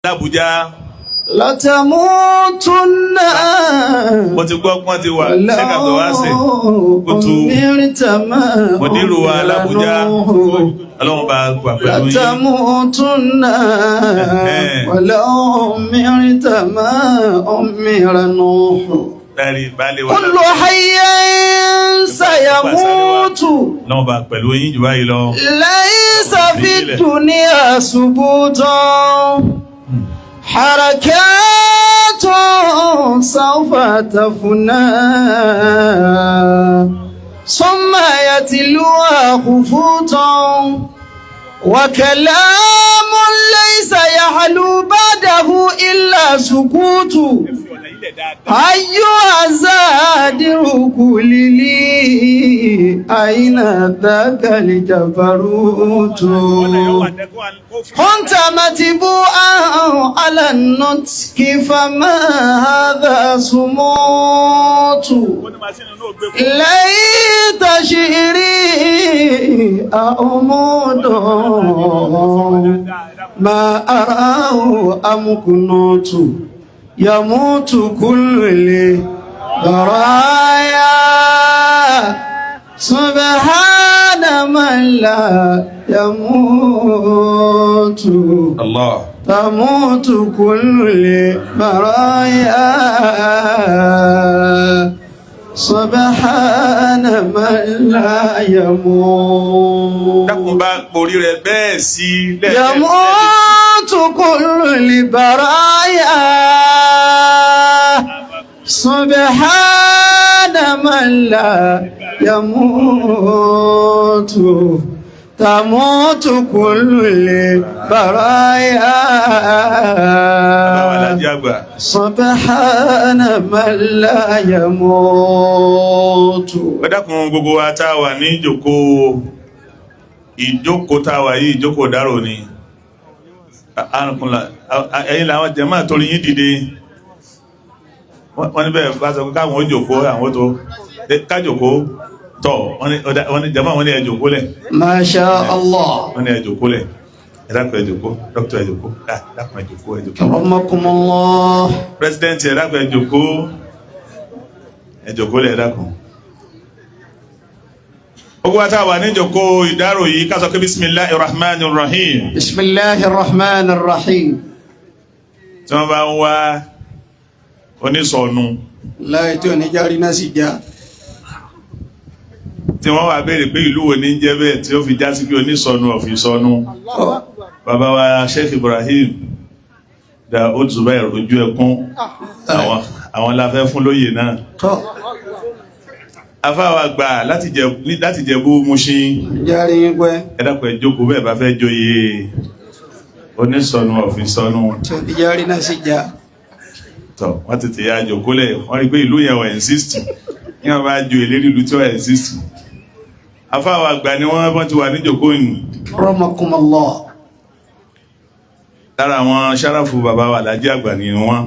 l'Àbújá. لتموتن Mo ti gbọ́ pọ́n ti wà Sheikh Abdulwasi Kutu أمرت ما mùdírù wa أمر l'Àbújá. نوح. Ọlọ́run bá wà pẹ̀lú yín. لتموتن ولو أمرت ما أمر نوح. Lárí baálé wa. كل حي سيموت. Ọlọ́run bá pẹ̀lú yín jù báyìí lọ. ليس في الدنيا ثبوت، حركات سوف تفنى ثم يتلوها خفوتا، وكلام ليس يحلو بعده إلا سكوت. أيها الزادر قل لي أين ذاك الجبروت؟ كنت متبوعا على النطق، فما هذا صموت؟ ليت شعري أأمود ما أراه أم كنوت؟ يموت كل برايا، سبحان من لا يموت. Allah. تموت كل برايا، سبحان من لا يموت. Dákun bá borí rẹ bẹ́ẹ̀ sí lẹ́ẹ̀kẹ́. يموت كل البرايا، سبحان من لا يموت. تموت كل البرايا، Bàbá Alájí àgbà. سبحان من لا يموت. Ẹ dákun, gbogbo wa tá a wà ní ìjókòó, ìjókòó tá a wà yìí, ìjókòó dárò ni. Àrùnkùnlá ẹ̀yin làwọn jẹ̀mọ́ torí yín dìde. Wọ́n ní bẹ́ẹ̀ bá sọ pé káwọn ó jókòó, àwọn tó ká jókòó tọ̀. Wọ́n ní jẹ̀mọ́, wọ́n ní ẹ jókòó lẹ̀. ما شاء الله. Wọ́n ní ẹ jókòó lẹ̀. Ẹ dákun, ẹ jókòó. Dókítà, ẹ jókòó. Ẹ dákun, ẹ jókòó, ẹ jókòó. كرمكم الله. President, ẹ dákun, ẹ jókòó, ẹ jókòó lẹ̀, ẹ dákun. Gbogbo wa tá a wà ní ìjókòó ìdárò yìí, ká sọ pé bismillahir rahmanir rahim. بسم الله الرحمن الرحيم. Tí wọ́n bá ń wá onísọ̀nù láì tí ò ní járí náà sì já. Tí wọ́n wá béèrè pé ìlú wo ní ń jẹ́ bẹ́ẹ̀ tí ó fi já sí pé onísọ̀nù ọ̀fìsọ̀nù, bàbá wa Sheikh Ibrahim Daoud Zubair ojú ẹkún, àwọn la fẹ́ fún lóyè náà. Tọ́. Afáwa gbà láti Jẹ̀bú Mushin. Járí yín pẹ́. Ẹ dákun, ẹ jókòó bẹ́ẹ̀ bá fẹ́ joyè onísọ̀nù ọ̀fìsọ̀nù. Tí ò ní járí náà sì já. Tọ, wọ́n tètè ya jòkólẹ̀. Wọ́n rí pé ìlú yẹn wọ̀ exist ní wọ́n bá ju ìlérí ìlú tí wọ́n exist. Afáwa àgbà ni wọ́n ti wà ní jòkó yìí. رحمكم الله. Lára àwọn sáráfù bàbá wa Lájí àgbà ni wọ́n.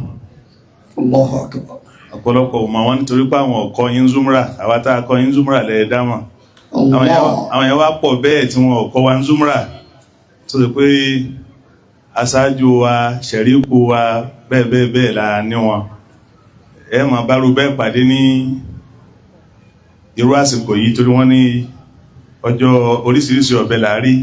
الله أكبر. Ọ̀pọ̀lọpọ̀ mọ̀ wọ́n nítorí pé àwọn ọ̀kọ́ yín zúmúrà. Àwa tá a kọ́ yín zúmúrà lẹ́ẹ̀ dámọ̀. الله. Àwọn yẹn wá pọ̀ bẹ́ẹ̀ tí wọn ọ̀kọ́ wa ń zúmúrà, tó ṣe pé aṣáájú wa, ṣẹ̀ríkù wa, bẹ́ẹ̀ bẹ́ẹ̀ bẹ́ẹ̀ la ní wọn. Ẹ máa bárú bẹ́ẹ̀ pàdé ní irú àsìkò yìí, torí wọ́n ní ọjọ́ oríṣiríṣi ọ̀bẹ là á rí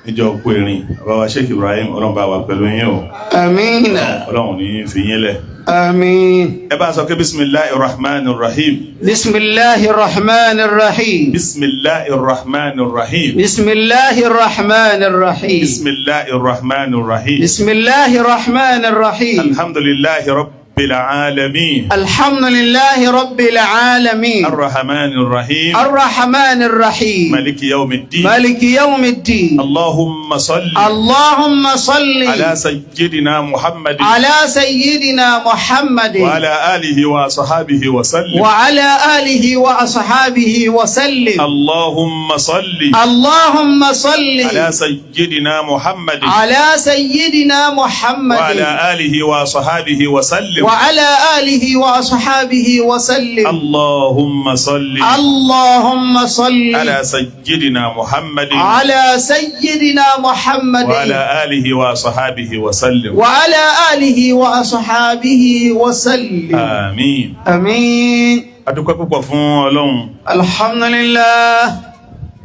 níjọ́ kú erin. Bàbá wa Sheikh Ibrahim, Ọlọ́run bá wà pẹ̀lú yín o. آمين. Ọlọ́run ní fi yín lẹ̀. آمين. Ẹ bá sọ pé bismillahir rahmanir rahim. بسم الله الرحمن الرحيم. Bismillahir rahmanir rahim. بسم الله الرحمن الرحيم. Bismillahir rahmanir rahim. بسم الله الرحمن الرحيم. Alhamdulillahi rabbil alamin. الحمد لله رب العالمين. Arrahmanir rahim. الرحمن الرحيم. Maliki yawmiddin. مالك يوم الدين. Allahumma salli اللهم صل ala sayyidina Muhammadin على سيدنا محمد wa ala alihi wa sahabihi wa sallim. وعلى آله وأصحابه وسلم. Allahumma salli اللهم صل ala sayyidina Muhammadin على سيدنا محمد wa ala alihi wa sahabihi wa sallim. وعلى آله وأصحابه وسلم. Allahumma salli اللهم صل ala sayyidina Muhammadin على سيدنا محمد wa ala alihi wa sahabihi wa sallim. وعلى آله وأصحابه وسلم. Àmín. آمين. A dúpẹ́ púpọ̀ fún Ọlọ́run, الحمد لله.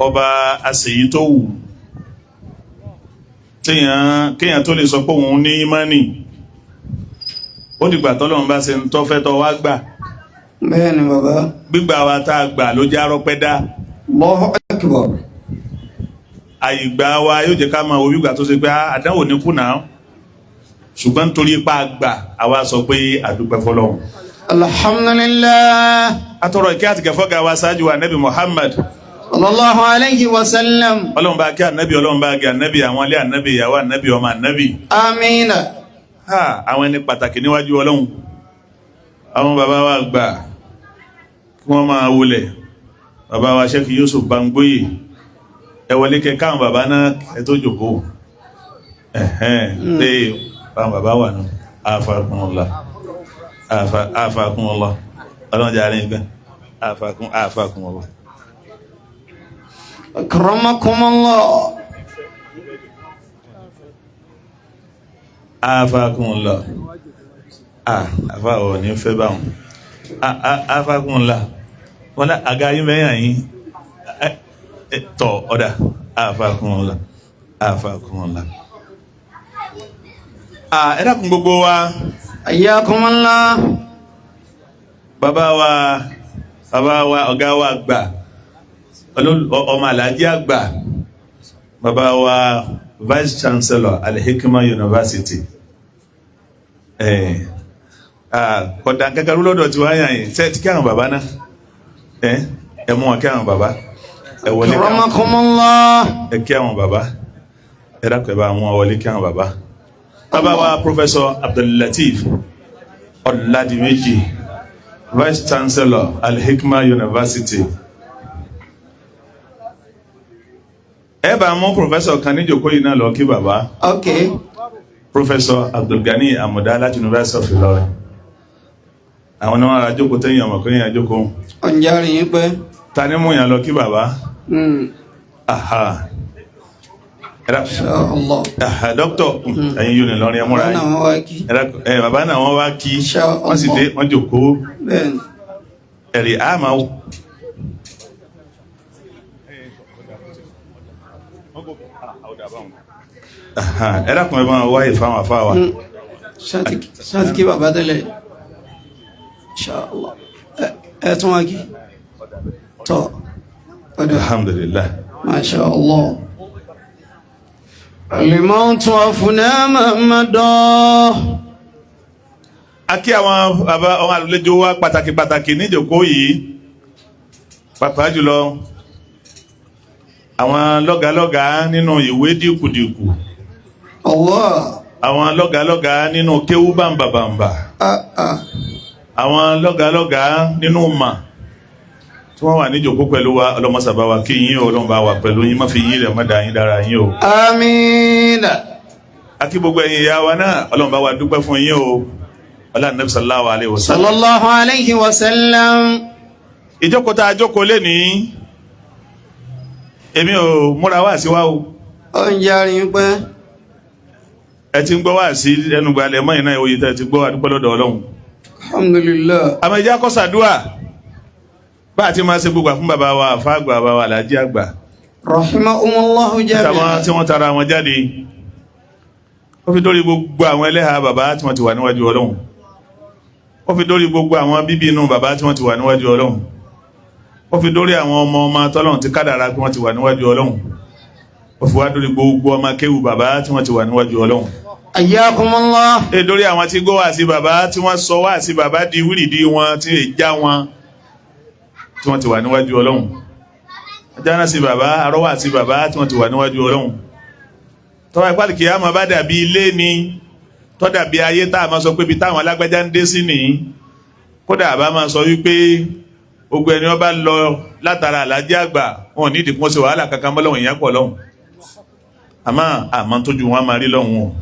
ọba àṣeyí tó wù téèyàn kéèyàn tó lè sọ pé òun ní ìmánì, ó dìgbà tọ́lọ́run bá ṣe ń tọ́fẹ́ tọ́ wá gbà. Bẹ́ẹ̀ni bàbá. Gbígbà wa tá a gbà ló jẹ́ arọ́pẹ́ dá. Allahu akbar. Àyìgbà wa yóò jẹ́ ká máa wo gbígbà tó ṣe pé àdánwò ní kùnà, ṣùgbọ́n nítorí ipá gbà àwa sọ pé àdúpẹ́ fọlọ́run. Alhamdulillah. Atọrọ ìkẹ́ àti kẹfọ́gà wa ṣáájú wa Nabi Muhammad Sallallahu alayhi wa sallam. Ọlọ́run bá kí ànábì, Ọlọ́run bá gẹ ànábì, àwọn ilé ànábì, ìyàwó ànábì, ọmọ ànábì. Amina. Ha, àwọn ẹni pàtàkì níwájú Ọlọ́run, àwọn bàbá wa gbà kí wọ́n máa wọlẹ̀, bàbá wa Sheikh Yusuf Bangboyè, ẹ wọlé kẹ káwọn bàbá náà ẹ tó jòkó. Ẹ̀hẹ́n lé báwọn bàbá wà nù. Àfàkùnlá, àfàkùnlá, Ọlọ́run jẹ́ àárín ìgbà. Àfàkùn, àfàkùnlá. Akramakumullah. Àfàkùnlá, àfà ò ní fẹ́ báwọn. Àfàkùnlá wọn lá àga yín mẹ́yàn yín tọ̀ ọ̀dà. Àfàkùnlá, àfàkùnlá. Ẹ dákun gbogbo wa. Ayyakumullah. Bàbá wa, bàbá wa, ọ̀gá wa àgbà, ọmọ aláàjì àgbà, bàbá wa Vice Chancellor Al-Hikmah University, kọ̀dà kankan lọ́dọ̀ tí wọ́n yàn yín ṣe ti kí àwọn bàbá náà, ẹ mú wọn kí àwọn bàbá ẹ wọlé kí àwọn Akramakumullah. Ẹ kí àwọn bàbá, ẹ dákun, ẹ bá wọn wọlé kí àwọn bàbá. Bàbá wa Professor Abdullateef Ọ̀làdìmẹ́jì, Vice Chancellor Al-Hikmah University. Ẹ bá mú professor kan níjókòó yìí náà lọ kí bàbá. Okay. Professor Abdulgani Amuda láti University of Ilorin, àwọn náà wọn ara jókòó tẹ́yìn ọmọ kẹ́yìn àjókòó. Ọ̀njárí yín pẹ́. Ta ni mú yàn lọ kí bàbá? Aha. Ẹ dákun. Inshallah. Aha, doctor, ẹ̀yin yóò ní lọrin, ẹ múra Bàbá yín. náà wọ́n wá kí. Ẹ dákun, ẹ bàbá náà wọ́n wá kí. Inshallah. Wọ́n sì dé, wọ́n jókòó. Bẹ́ẹ̀ni. Ẹ̀rì àmà. Aha, ẹ dákun, ẹ máa wáyé fáwọn afá wa. Ṣáàtì kí bàbá tẹ́lẹ̀. Inshallah. Ẹ tún wá kí. Tọ́. Ọ̀dọ̀. Alhamdulillah. Masha Allah. Al-mautu afna Muhammadan. A kí àwọn bàbá, àwọn àlejò wa pàtàkì pàtàkì níjókòó yìí, pàápàá jùlọ àwọn lọ́gàlọ́gà nínú ìwé dìkùdìkù, Allah. àwọn lọ́gàlọ́gà nínú kéwú bàǹbàbàǹbà, Ah ah. àwọn lọ́gàlọ́gà nínú mà tí wọ́n wà níjókòó pẹ̀lú wa. Ọlọ́mọsàbá wa kí yín o, Ọlọ́run bá wà pẹ̀lú yín, má fi yín rẹ̀ má dà yín dára yín o. Àmín. A kí gbogbo ẹ̀yin ìyá wa náà, Ọlọ́run bá wa dúpẹ́ fún yín o, ọlá Nabi sallallahu alaihi wasallam. Sallallahu alayhi wa sallam. Ìjókòó tá a jókòó lénìí, èmi ò múra wá sí wa o. Ọ̀njárí yín pẹ́. Ẹ ti ń gbọ́ wá sí ẹnu gbalẹ̀ mọ́ iná ìwòye tẹ́ ẹ ti gbọ́, àdúpẹ́ lọ́dọ̀ Ọlọ́run. Alhamdulillah. Àmọ́ ìjà kọ́ sàdúà bá a ti máa ṣe gbogbo fún bàbá wa àfa àgbà, bàbá wa aláàjì àgbà, Rahimahumullahu táwọn jami'an. tí wọ́n tara wọn jáde, ó fi dórí gbogbo àwọn ẹlẹ́hà bàbá tí wọ́n ti wà níwájú Ọlọ́run, ó fi dórí gbogbo àwọn bíbí inú bàbá tí wọ́n ti wà níwájú Ọlọ́run, ó fi dórí àwọn ọmọ ọmọ tọ́lọ́run ti kádàrá pé wọ́n ti wà níwájú Ọlọ́run, ó fi wá dórí gbogbo ọmọ kéwù bàbá tí wọ́n ti wà níwájú Ọlọ́run. Ayyakumullah. E dórí àwọn tí gbọ́ wá sí bàbá, tí wọ́n sọ wá sí bàbá di wíìrìdì wọn, tí è já wọn, tí wọ́n ti wà níwájú Ọlọ́run, jáná sí bàbá, arọ́wà sí bàbá, tí wọ́n ti wà níwájú Ọlọ́run. Tọ́wọ́ ìpàdé kìí àmọ́ bá dàbí ilé ni, tọ́ dàbí ayé tá a máa sọ pé ibi táwọn alágbájá ń dé sí nìyí, kódà àbá máa sọ wípé gbogbo ẹni wọ́n bá lọ látara àlájẹ́ àgbà, wọn ò ní ìdí kún sí wàhálà kankan mọ́ lọ́hùn, ìyẹn pọ̀ lọ́hùn. Àmọ́ àmọ́ tójú wọn máa rí lọ́hùn o.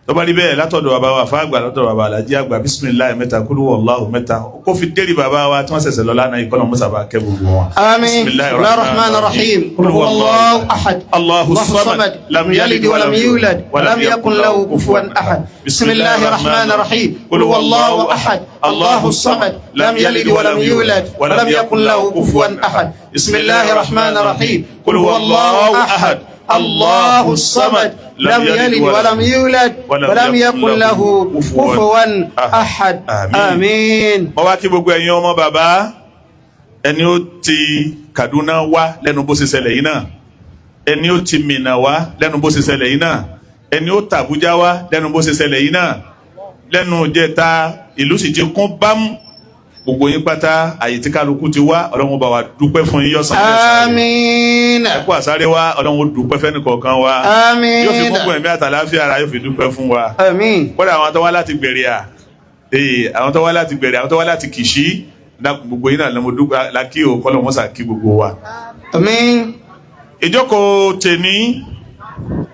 Tó bá rí bẹ́ẹ̀, látọ̀dọ̀ bàbá wa fáàgbà, látọ̀dọ̀ bàbá alájí àgbà, bisimilayi mẹ́ta, kúlú wàlláhu mẹ́ta, kó fi dérí bàbá wa tí wọ́n ṣẹ̀ṣẹ̀ lọ lánàá yìí, kọ́nà mọ́sàbà kẹ́ gbogbo wọn. آمين. بسم الله الرحمن الرحيم. قل هو الله أحد. الله الصمد. لم يلد ولم يولد ولم يكن له كفوا أحد. بسم الله الرحمن الرحيم. قل هو الله أحد. الله الصمد. لم يلد ولم يولد ولم يكن له كفوا أحد. بسم الله الرحمن الرحيم. قل هو الله أحد. الله الصمد. لم يلد ولم يولد ولم يكن له كفوا أحد. آمين. آمين. Mo wá kí gbogbo ẹ̀yin ọmọ bàbá, ẹni ó ti Kaduna wá lẹ́nu bó ṣe ṣẹlẹ̀ yìí náà, ẹni ó ti Minna wá lẹ́nu bó ṣe ṣẹlẹ̀ yìí náà, ẹni ó tàbújá wá lẹ́nu bó ṣe ṣẹlẹ̀ yìí náà, lẹ́nu jẹta ìlú sì ti kún bámú. Gbogbo yín pátá, àyè tí kálukú ti wá, Ọlọ́run bá wa dúpẹ́ fún yín, yọ̀sán lẹ́sàn-án. آمين. Ẹ kú àsáré wá, Ọlọ́run ó dúpẹ́ fẹ́ni kọ̀ọ̀kan wa. آمين. Yóò fi gbogbo ẹ̀mí àtàláfíà ara, yóò fi dúpẹ́ fún wa. آمين. Kódà àwọn tó wá láti gbèrè à ee, àwọn tó wá láti gbèrè, àwọn tó wá láti Kìṣí, dákun, gbogbo yín náà lọ́mọ dúpẹ́ la kí o, kọ́lọ́ mọ́sà kí gbogbo wa. آمين. Ìjókòó tèmi,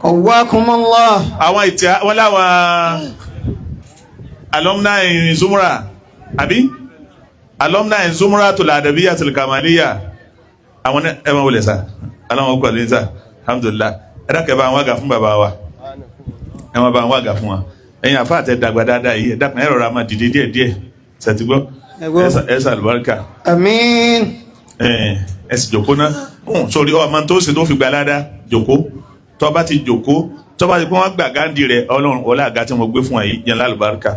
قواكم الله. Àwọn ìtì wọn láwọn alumni Zumra, àbí alumni Zumra tó làdàbíyà tó kàmàlíyà, àwọn ẹ máa wọlé sa, aláwọn pẹ̀lú yín sa, alhamdulilah. Ẹ dákẹ́ bá àwọn àgà fún bàbá wa, ẹ máa bá àwọn àgà fún wa. Ẹ̀yin àfa àtẹ dàgbà dáadáa yìí, ẹ dákun, ẹ rọra máa dìde díẹ̀ díẹ̀ sẹtìgbọ́. Ẹ gbọ́. Ẹ sàlùbáríkà. آمين. Ẹ ẹ sì jòkó ná. Sórí ọmọ tó ṣe tó fi gba ládá, jòkó. Tó bá ti jòkó, tó bá ti pé wọ́n gbà gáǹdì rẹ, Ọlọ́run ọlá àga tí mo gbé fún ẹ yìí jẹ́ lálùbáríkà.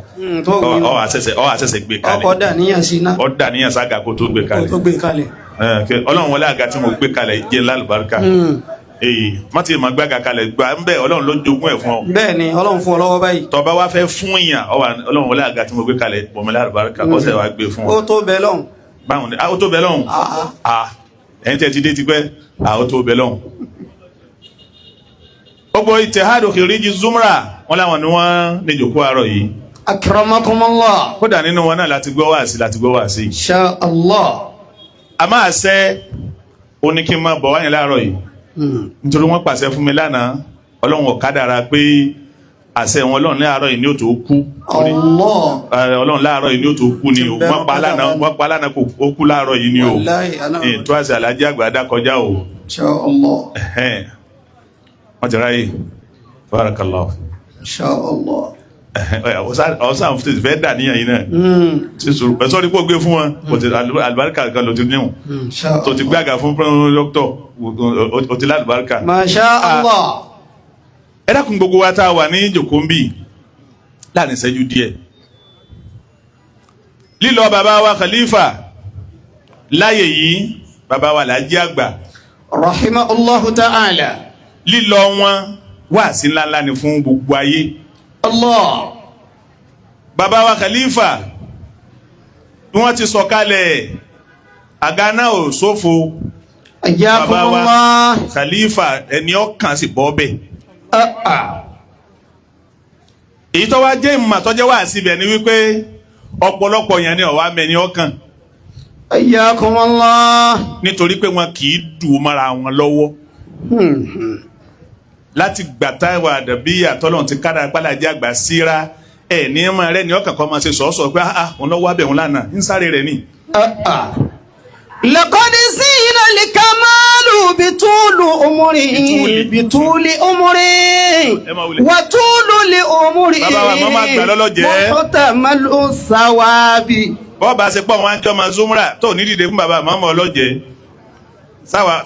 Tó wí nù. Ọ àṣẹ̀ṣẹ̀ gbé kalẹ̀. Ọkọ̀ dà níyàn sí iná. Ọ dà níyàn sága kó tó gbé Kó kalẹ̀. tó gbé kalẹ̀. Ẹ, kí Ọlọ́run wọlé àga tí mo gbé kalẹ̀ jẹ́ lálùbáríkà. Èyí má ti máa gbága kalẹ̀ gbà ń bẹ, Ọlọ́run ló jogún ẹ̀ fún ọ. Bẹ́ẹ̀ ni, Ọlọ́run fún ọ lọ́wọ́ báyìí. Tó bá wá fẹ́ fún yàn, ọ wà Ọlọ́run wọlé àga tí mo gbé kalẹ̀ bọ̀mí lálùbáríkà, ó sì wá gbé fún ọ. Ó tó bẹ́ẹ̀ lọ́hùn. Báwọn ni ó tó bẹ lọ́hùn. Ah. Ah, ẹ̀yin tẹ́ ti dé tipẹ́, ah, ó tó bẹ lọ́hùn. Gbogbo ìtẹ̀hádùn kìrìjì Zumra, wọn láwọn ni wọ́n ní ìjòkó àárọ̀ yìí. أكرمكم الله. Kódà nínú wọn náà láti gbọ́ wáàsí, láti gbọ́ wáàsí. إن شاء الله. A máa ṣe ó ní kí n máa bọ̀ wáyé láàárọ̀ yìí, nítorí wọ́n pàṣẹ fún mi lánàá. Ọlọ́run ò kádàrá pé àṣẹ wọn, Ọlọ́run ní àárọ̀ yìí ní ó tó kú. Allah. Ọlọ́run láàárọ̀ yìí ní ó tó kú ni o. Wọ́n pa lánàá, wọ́n pa lánàá, kò ó kú láàárọ̀ yìí ni o. Wallahi, Ètò àṣẹ alájí àgbà dá kọjá o. إن شاء الله. Ẹ̀hẹ́n. Wọ́n ti ráyè, barakallahu. إن شاء الله. Ọ̀sán fẹ́ dà níyàn yìí náà ti sùúrù ẹ̀ sọ́ọ́rí kó gbé fún wọn kò ti àlùbáríkà kan ló ti níwọ̀n. إن شاء Tó ti الله. gbága fún dókítọ̀, o ti lálùbáríkà. ما شاء الله. Ẹ dákun, gbogbo wa tá a wà ní ìjòkó ń bì, láàrin ìṣẹ́jú díẹ̀, lílọ bàbá wa khalifa láyè yìí, bàbá wa làájí àgbà, رحمه الله تعالى. Lílọ wọn wáàsí ńláńlá ni fún gbogbo ayé. الله. Bàbá wa khalifa bí wọ́n ti sọ̀kalẹ̀, àga náà ò ṣófo. حياكم Bàbá wa الله. khalifa, ẹni ọkàn sì bọ́ bẹ́ẹ̀. آه آه. Èyí tó wá jẹ́ ìmọ̀ tó jẹ́ wáàsí ibẹ̀ ni wípé ọ̀pọ̀lọpọ̀ yẹn ni ọ̀wá mẹ́ni ọkàn, حياكم الله. Nítorí pé wọn kì í dùn mọ́ra wọn lọ́wọ́. Láti gbà táwa àdàbí àtọ́lọ́run ti kára pálajì àgbà síra ẹ̀ ní ọmọ rẹ ní ọkàn kan máa ṣe sọ̀ọ́sọ̀ pé ah, òun lọ́wọ́ abẹ̀ òun lánàá ń sáré rẹ̀ ni. آه آه. لقد زين الكمال بطول عمره. بطول. بطول عمره. Ẹ máa wulẹ̀. وطول لعمره. Bàbá wa, màmá àgbà lọ́lọ́jẹ́. محتمل الثواب. Bọ́ọ̀bà ṣe pọ̀ wọn á jọ máa zúmúrà tó ní dìde fún bàbá màmá ọlọ́jẹ́ sáwà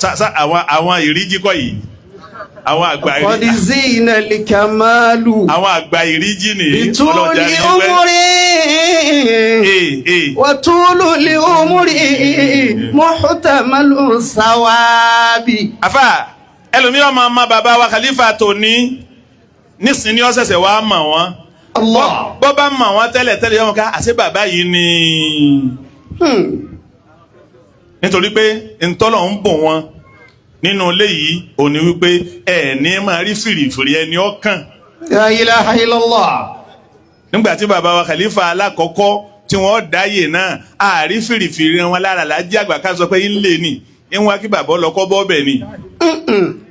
àwọn ìríjí kọ́ yìí, àwọn àgbà قد ìríjí, زين الكمال àwọn àgbà ìríjí nìyí. بطول Ọlọ́jà ní pẹ́. عمره. Ee ee. وطول لعمره محتمل الثواب. Afa ẹlòmíràn máa ma bàbá wa khalifa tòní nísìnyí, ó ṣẹ̀ṣẹ̀ wá mọ̀ wọ́n. الله. Bọ́ bá mọ̀ wọ́n tẹ́lẹ̀ tẹ́lẹ̀, yọ̀ọ́ ká àṣẹ bàbá yìí ni, nítorí pé ntọ́lọ̀ ń bò wọn nínú ilé yìí ò ní wípé ẹ ní máa rí fìrìfìrì ẹni ọkàn. لا إله إلا الله. Nígbà tí bàbá wa khalifa alákọ̀ọ́kọ́ tí wọ́n dáyè náà, àárí fìrìfìrì wọn lára làájí àgbà ká sọ pé ń lè ní ń wá kí bàbá ọlọ́kọ́ bọ́ bẹ̀ ni.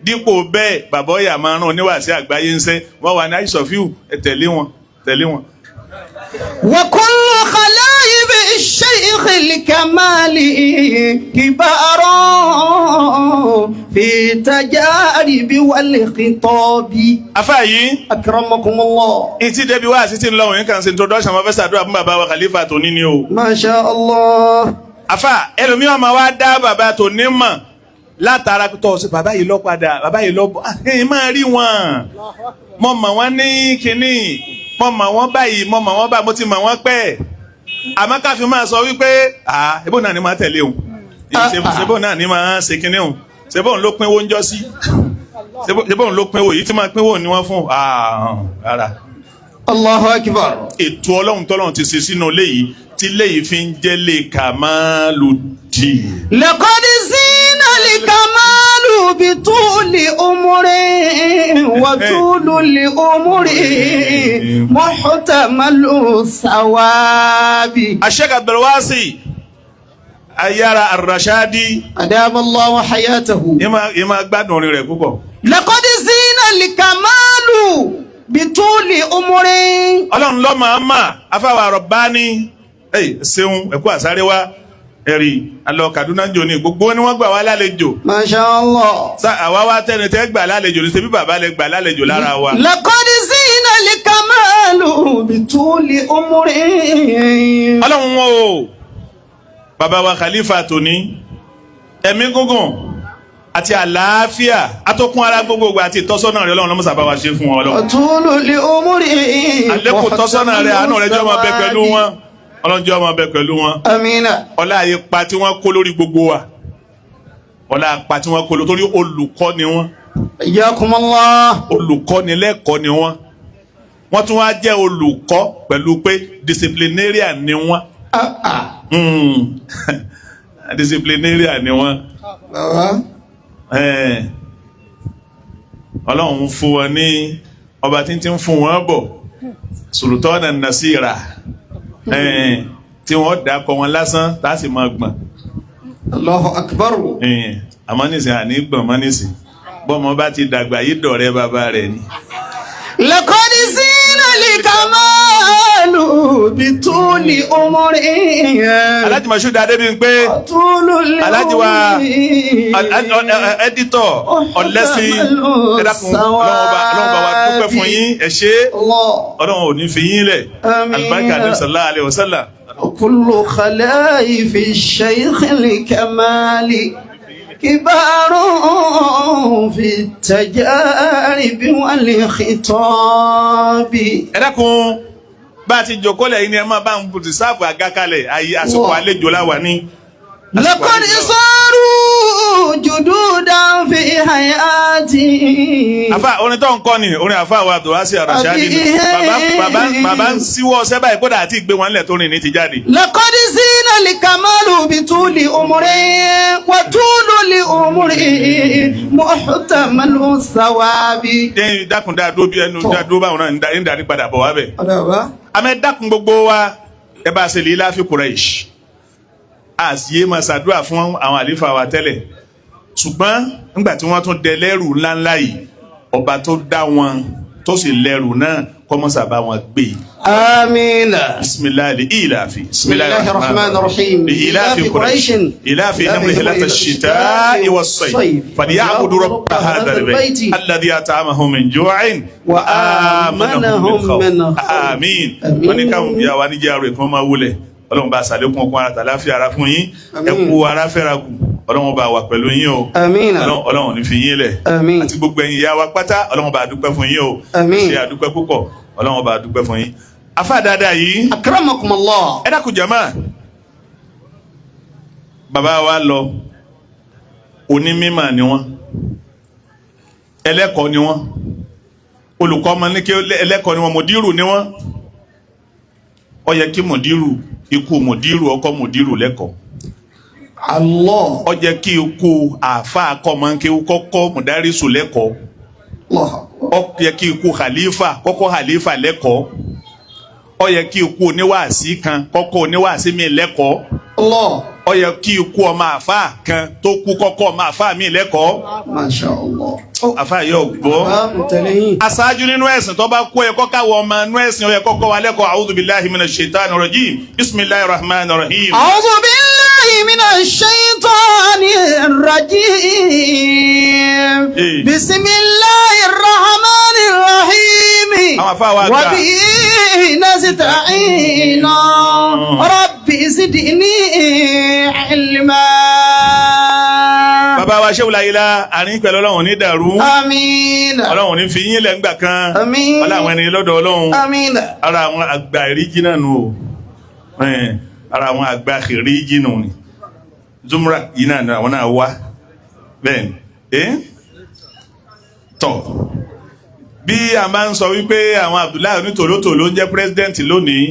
Dípò bẹ́ẹ̀, bàbá ọ̀yà máa rán oníwàásí àgbáyé ń sẹ́ wọ́n wà ní àìsànfíù, ẹ tẹ̀lé wọn, tẹ̀lé wọn. وكل خلايب الشيخ الكمال كبار في تجارب والخطاب. Afa yìí. أكرمكم الله. Ìtì débi wá sí ti ń lọ òyìn kan ṣe introduction, wọn fẹ́ ṣàdúrà fún bàbá wa Khalifa tòní ni o. ما شاء الله. Afa, ẹlòmíràn máa wá dá bàbá tòní mọ̀ látara tó ṣe bàbá yìí lọ padà, bàbá yìí lọ bọ̀, ẹ̀yìn máa rí wọn. Mo mọ̀ wọ́n ní kínní, mo mọ̀ wọ́n báyìí, mo mọ̀ wọ́n báyìí, mo ti mọ̀ wọ́n pẹ́. Àmọ́ káfí máa sọ wípé ebó náà ni máa tẹ̀lé òun, ṣebó náà ni máa ṣe kínní òun, ṣebó òun ló pínwó ń jọ sí, ṣebó òun ló pínwó yìí tí máa pínwó ni wọ́n fún rárá. الله أكبر. Ètò Ọlọ́run tọ́lọ́run ti ṣe sínú ilé yìí tí ilé yìí fi ń jẹ́ lè Kàmálùdín. لقد زين الكمال بطول عمره، وطول العمر محتمل الثواب. Sheikh Abdulwasi Ayára Arashadi. أدام الله حياته. Ìmọ̀ gbádùn orin rẹ̀ púpọ̀. لقد زين الكمال بطول عمره. Ọlọ́run ló máa mà afáwà Rọ̀bání ṣeun ẹ̀kú àsáré wa ẹ̀rí alọ Kaduna ń jò ní gbogbo ni wọ́n gbà wá lálejò. ما شاء الله. Àwa wá tẹ́ni tẹ́ gbà lálejò ní ṣebí bàbá lẹ gbà lálejò lára wa. لقد زين الكمال بطول عمره. Ọlọ́run wọn o, bàbá wa Khalifa tòní, ẹ̀mí gígùn àti àlàáfíà atókun ara gbogbogbò àti ìtọ́sọ́nà rẹ̀, Ọlọ́run lọ́mọ́sà bá wa ṣe fún wọn, Ọlọ́run. وطول العمر. Àlékún tọ́sọ́nà rẹ̀, àánú rẹ̀ jọ́ máa bẹ pẹ̀lú wọn, Ọlọ́run jọ́ máa bẹ pẹ̀lú wọn. آمين. Ọlá ipa tí wọ́n kó lórí gbogbo wa, ọlá ipa tí wọ́n kó lórí, torí olùkọ́ ni wọ́n. حياكم الله. Olùkọ́ni lẹ́kọ̀ọ́ ni wọ́n. Wọ́n tún wá jẹ́ olùkọ́ pẹ̀lú pé disciplinarian ni wọ́n. Disciplinarian ni wọ́n. Ọlọ́run fún wọn ní ọba tí ń ti ń fún wọn bọ̀ Sultana Nasira, tí wọ́n dà kọ wọn lásán tá a sì máa gbọ̀n. الله أكبر. Àmọ́ nísìn àní gbọ̀n mọ́ nísìn, bọ́mọ bá ti dàgbà yìí dọ̀rẹ́ bàbá rẹ̀ ni. لقد زين الكمال بطول عمره. Alhaji Mashood Adébímpé. طول. Alhaji wa editor ọ̀lẹ́sìn, ẹ dákun, Ọlọ́run bá wa dúpẹ́ fún yín, ẹ ṣé. الله. Ọlọ́run ò ní fi yín lẹ̀. Àmín. Alibarika Anabi sallallahu alayhi wa sallam. كل خلائف الشيخ الكمال كبار في التجارب والخطاب. Ẹ dákun, bá a ti jòkó lẹ̀ yìí ni ẹ máa bá ń bùtù sáàfù àga kalẹ̀, ayé àsìkò àlejò láwa ní. لقد صاروا جدودا في حياتي. Àfa orin tó ń kọ́ ni orin àfa wa Abdulwasi Arashadi ni. Bàbá bàbá ń síwọ́ ọsẹ́ báyìí, kódà àti ìgbé wọn lẹ̀ tó rìn ní ti jáde. لقد زين الكمال بطول عمره، وطول العمر محتمل الثواب. Ẹ̀yin dákun, dáa dúró bí ẹnu dáa dúró báwọn náà ń darí padà bọ̀ wá bẹ̀. Àmọ́ dákun, gbogbo wa, ẹ bá a ṣe lè láfi Quraish, a sì yé máa ṣàdúrà fún àwọn àlífà wa tẹ́lẹ̀, ṣùgbọ́n nígbà tí wọ́n tún dẹ lẹ́rù ńláńlá yìí, ọba tó dá wọn tó sì lẹ́rù náà kọ́mọ́sà bá wọn gbé. آمين. بسم الله لإيلاف. بسم الله الرحمن الرحيم. لإيلاف قريش إيلافهم رحلة الشتاء والصيف فليعبدوا رب هذا البيت الذي أطعمهم من جوع وآمنهم من خوف. آمين. آمين. Wọ́n ní káwọn ìyá wa ní jẹ́ àrò ìkan máa wúlẹ̀. Ọlọ́run bá ṣàlékún ọkùnrin ara tàláfíà ara fún yín. Ẹ kú ara fẹ́ra kù, Ọlọ́run bá wà pẹ̀lú yín o. آمين. Ọlọ́run ò ní fi yín lẹ̀. آمين. Àti gbogbo ẹ̀yin ìyá wa pátá, Ọlọ́run bá dúpẹ́ fún yín o. Àmín. Ṣe àdúpẹ́ púpọ̀, Ọlọ́run bá dúpẹ́ fún yín. Afá dáadáa yìí. أكرمكم الله. Ẹ dákun jàmá, bàbá wa lọ, onímímọ̀ ni wọ́n, ẹlẹ́kọ̀ọ́ ni wọ́n, olùkọ́ ọmọ ní kí ẹlẹ́kọ̀ọ́ ni wọ́n, mùdírù ni wọ́n. Ó yẹ kí mùdírù, ikú mùdírù ọkọ mùdírù lẹ́kọ̀ọ́. الله. Ó yẹ kí ikú àáfàá kọ́mọ kí kọ́kọ́ mùdárísù lẹ́kọ̀ọ́. الله. Ó yẹ kí ikú khalifa kọ́kọ́ khalifa lẹ́kọ̀ọ́. Ó yẹ kí ikú oníwàásí kan kọ́kọ́ oníwàásí mi lẹ́kọ̀ọ́. الله. Ó yẹ kí ikú ọmọ àfa kan tó kú kọ́kọ́ ọmọ àfa mi lẹ́kọ̀ọ́. Masha Allah. Àfa yóò gbọ́. Bàbá ń tẹ̀lé yín. Aṣáájú nínú ẹ̀sìn tó bá kú, ẹ kọ́ káwọ́ ọmọ inú ẹ̀sìn, ó yẹ kọ́kọ́ wa lẹ́kọ̀ọ́. A'udhu billahi minash shaitani rajim. Bismillahir rahmanir rahim. أعوذ بالله من الشيطان الرجيم. إيه. بسم الله الرحمن الرحيم. Àwọn àfáà wa gbà. وبه نستعين، رب زدني علما. Bàbá wa ṣéwù láyé àárín pẹ̀lú Ọlọ́run ní dàrú. آمين. Ọlọ́run ní fi yín lẹ̀ ńgbà kan. Àmín. Ọlọ́run ẹni lọ́dọ̀ Ọlọ́run. آمين. Ara àwọn àgbà ìríjì náà nù o. Ara àwọn àgbà ìríjì nù ni zumra yìí náà ni àwọn náà wá bẹ́ẹ̀ ni. Tọ̀ bí a máa ń sọ wípé àwọn Abdullahi onítòlótòló ń jẹ́ president lónìí,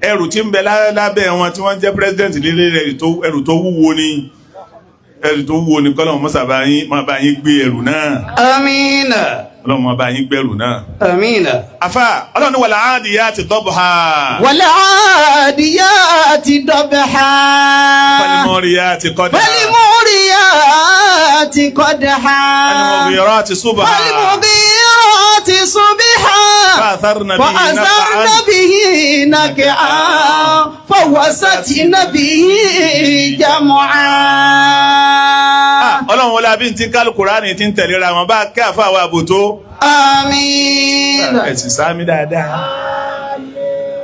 ẹrù tí ń bẹ lábẹ́ wọn tí wọ́n jẹ́ president lílé, ẹrù tó wúwo ni, ẹrù tó wúwo ni. Kọ́lọ́mù mọ́sà bá yín máa bá yín gbé ẹrù náà. آمين. Ọlọ́run máa bá yín gbé ẹrù náà. آمين. Afa Ọlọ́run ní والعاديات ضبحا. والعاديات ضبحا. فالموريات قدحا. فالموريات قدحا. فالمغيرات صبحا. فالمغيرات صبحا. فأثرن به فأثرن نقعا. به نقعا، فوسطن به جمعا. Ọlọ́run wọlé abí ti ń kálukú ránì tí ń tẹ̀léra wọn bá kí àfa àwọn àbòtó. آمين. Ẹ̀sìn sáámi dáadáa,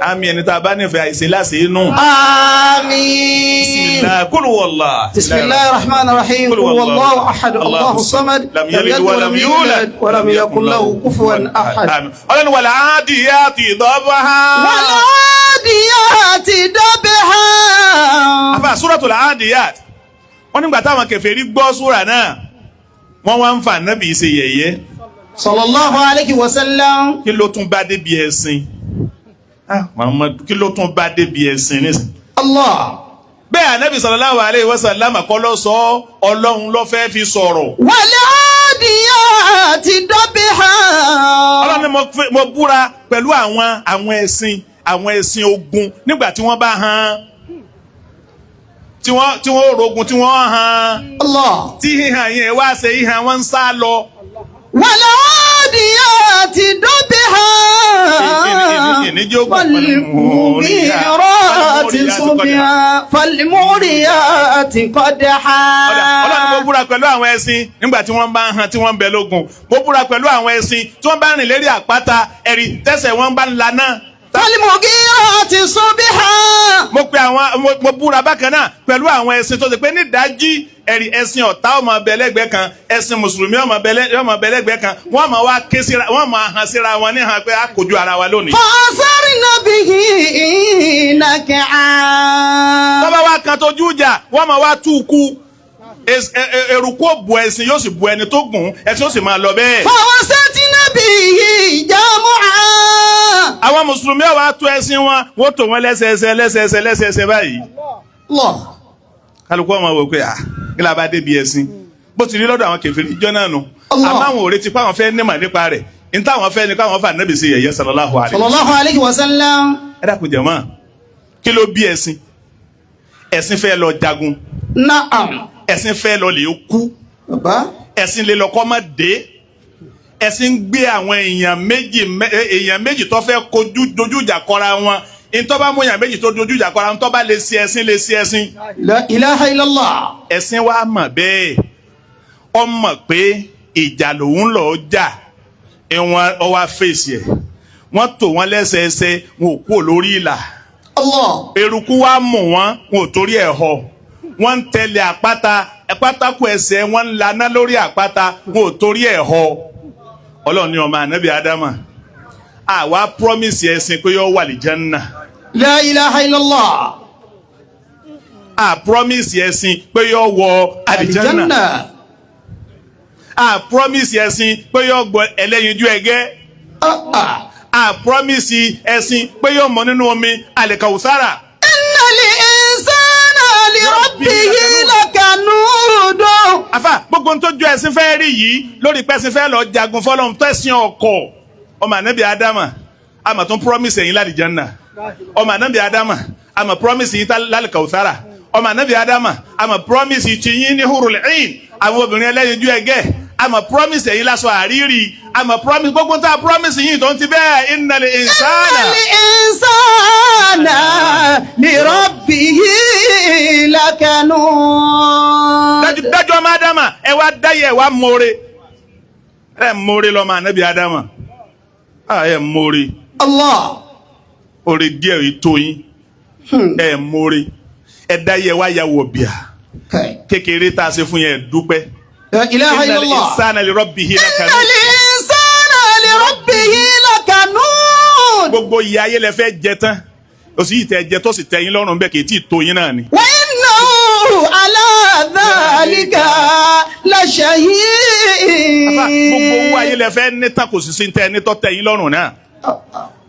àmì ẹni tá a bá nífẹ̀ẹ́ àìsè láṣẹ inú. آمين. Bismillah, kul huwallah. بسم الله الرحمن الرحيم. قل هو الله أحد، الله الصمد، لم يلد ولم يولد ولم يكن له كفوا أحد. Àmín. Ọlọ́run والعاديات ضبحا. والعاديات ضبحا. Afa Suratul Adiyat, wọ́n nígbà táwọn kèfèrí gbọ́ súrà náà, wọ́n wá ń fa Nábì ṣe yẹ̀yẹ́. صلى الله عليه وسلم. Kí ló tún bá débi ẹ̀sìn? Ah, Muhammad, kí ló tún bá débi ẹ̀sìn nísìn? الله. Bẹ́ẹ̀ Ànábì sallallahu alaihi wasallam kọ́ ló sọ, Ọlọ́run ló fẹ́ fi sọ̀rọ̀. والعاديات ضبحا. Ọlọ́run ni mo búra pẹ̀lú àwọn ẹṣin ogun nígbà tí wọ́n bá han, tí wọ́n rogun, tí wọ́n han, الله. tí híhan yẹn wá ṣe híhan, wọ́n ń sá lọ. والعاديات ضبحا. فالمغيرات صبحا، فالموريات قدحا. Ọlọ́run, mo búra pẹ̀lú àwọn ẹṣin nígbà tí wọ́n bá ń han, tí wọ́n ń bẹ lógun. Mo búra pẹ̀lú àwọn ẹṣin tí wọ́n bá rìn lérí àpáta, ẹ̀rí tẹ́sẹ̀ wọ́n bá ń laná. فالمغيرات صبحا. Mo pe àwọn mo búra bákan náà pẹ̀lú àwọn ẹṣin tó ṣe pé nídàájí, ẹ̀rí ẹṣin ọ̀tá ọmọ abẹ lẹ́gbẹ̀ẹ́ kan, ẹṣin mùsùlùmí ọmọ abẹ lẹ́gbẹ̀ẹ́ kan, wọ́n máa wá ké síra wọ́n, máa han síra wọn ní han pé a kojú ara wa lónìí. فأثرن به نقعا. Tọ́ba wa kan tójú ìjà, wọ́n máa wá tú kú. Eruku ó bu ẹṣin, yóò sì bu ẹni tó gùn, ẹṣin ó sì máa lọ bẹ́ẹ̀. فوسطن به جمعا. Àwọn mùsùlùmí ọ̀ wá tó ẹṣin wọn, wọ́n tò wọ́n lẹ́sẹẹsẹ lẹ́sẹẹsẹ lẹ́sẹẹsẹ báyìí. الله. Kálukú ọmọ wò pé, ah, kí la bá débi ẹṣin? Bó ti rí lọ́dọ̀ àwọn kèfèrí jọ náà nù. Allah. Àmọ́ àwọn ò retí pé àwọn fẹ́ nímọ̀ nípa rẹ̀, ní táwọn fẹ́ ni káwọn fà Nábì sí yẹ̀yẹ́ sallallahu alaihi. صلى الله عليه وسلم. Ẹ dákun jẹ̀mọ́, kí ló bí ẹṣin? Ẹṣin fẹ́ lọ jagun. نعم. Ẹṣin fẹ́ lọ lè kú. Bàbá. Ẹṣin lè lọ kọ́ mọ́ dé. Ẹṣin gbé àwọn èèyàn méjì tó fẹ́ kojú dojú ìjà kọra wọn. Ntọ́ bá mú èèyàn méjì tó dojú ìjà kọra wọn, ntọ́ bá lè ṣe ẹṣin lè ṣe ẹṣin. لا إله إلا الله. Ẹṣin wa mọ̀ bẹ́ẹ̀, ọ mọ̀ pé ìjà lòun lọ jà. Ìwọ̀n ọwọ́ fèsì ẹ̀, wọ́n tò wọ́n lẹ́sẹẹsẹ, wọn ò kúrò lórí ìlà. Allah. Eruku wa mú wọn, wọn ò torí ẹ̀ họ. Wọ́n ń tẹ̀lé àpáta, pátákó ẹsẹ̀ wọn ń laná lórí àpáta, wọn ò torí ẹ̀ họ. Ọlọ́run ní ọmọ ànábì Ádámà, àwa promise ẹ̀sìn pé yóò wà lí Jánnà. لا إله إلا الله. A promise ẹ̀sìn pé yóò wọ àlìjánà. الجنة. A promise ẹ̀sìn pé yóò gbọ́ ẹlẹ́yinjú ẹgẹ́. آه آه. A promise ẹ̀sìn pé yóò mọ nínú omi àlìkàwùsára. إن الإنسان لربه لكنود. Afa gbogbo tó ju ẹ̀sìn fẹ́ rí yìí lórí pẹ́sìn fẹ́ lọ jagun fọlọ́run, tẹ̀sìn ọkọ̀ ọmọ ànábì Ádámà, àmà tún promise ẹ̀yin lálìjánà. Ọmọ ànábì Ádámà, àmà promise yín lálìkàwùsára. Ọmọ anabi Adama, àmọ́ promise ti yín ní hurul ain, àwọn obìnrin ẹlẹ́yinjú ẹgẹ́, àmọ́ promise ẹ̀yin lásọ àrírí, àmọ́ promise gbogbo tá a promise yín tó ń ti bẹ́ẹ̀. Innal insana. إن الإنسان لربه لكنود. Dájú ọmọ Adama, ẹ wá dáyẹ, ẹ wá mọ́re, ẹ mọ́re lọ́mọ anabi Adama, ẹ mọ́re. الله. Oore díẹ̀ yìí tó yín, ẹ mọ́re, ẹ dáyẹ, wá ya wọ̀ bíà. Kékeré tá a ṣe fún yẹn, ẹ dúpẹ́. لا إله إلا Innal الله. insana li rabbihi إن lakanun. الإنسان لربه لكنود. Gbogbo ìyà ayé lẹ fẹ́ jẹ tán, o sì tẹ jẹ tó sì tẹ yín lọ́rùn bẹ́ẹ̀, kì í tí ì tó yín náà ni. وإنه على ذلك لشهيد. Àfà, gbogbo owó ayé lẹ fẹ́ ní tán, kò sì sí tẹ ní tọ́ tẹ yín lọ́rùn náà.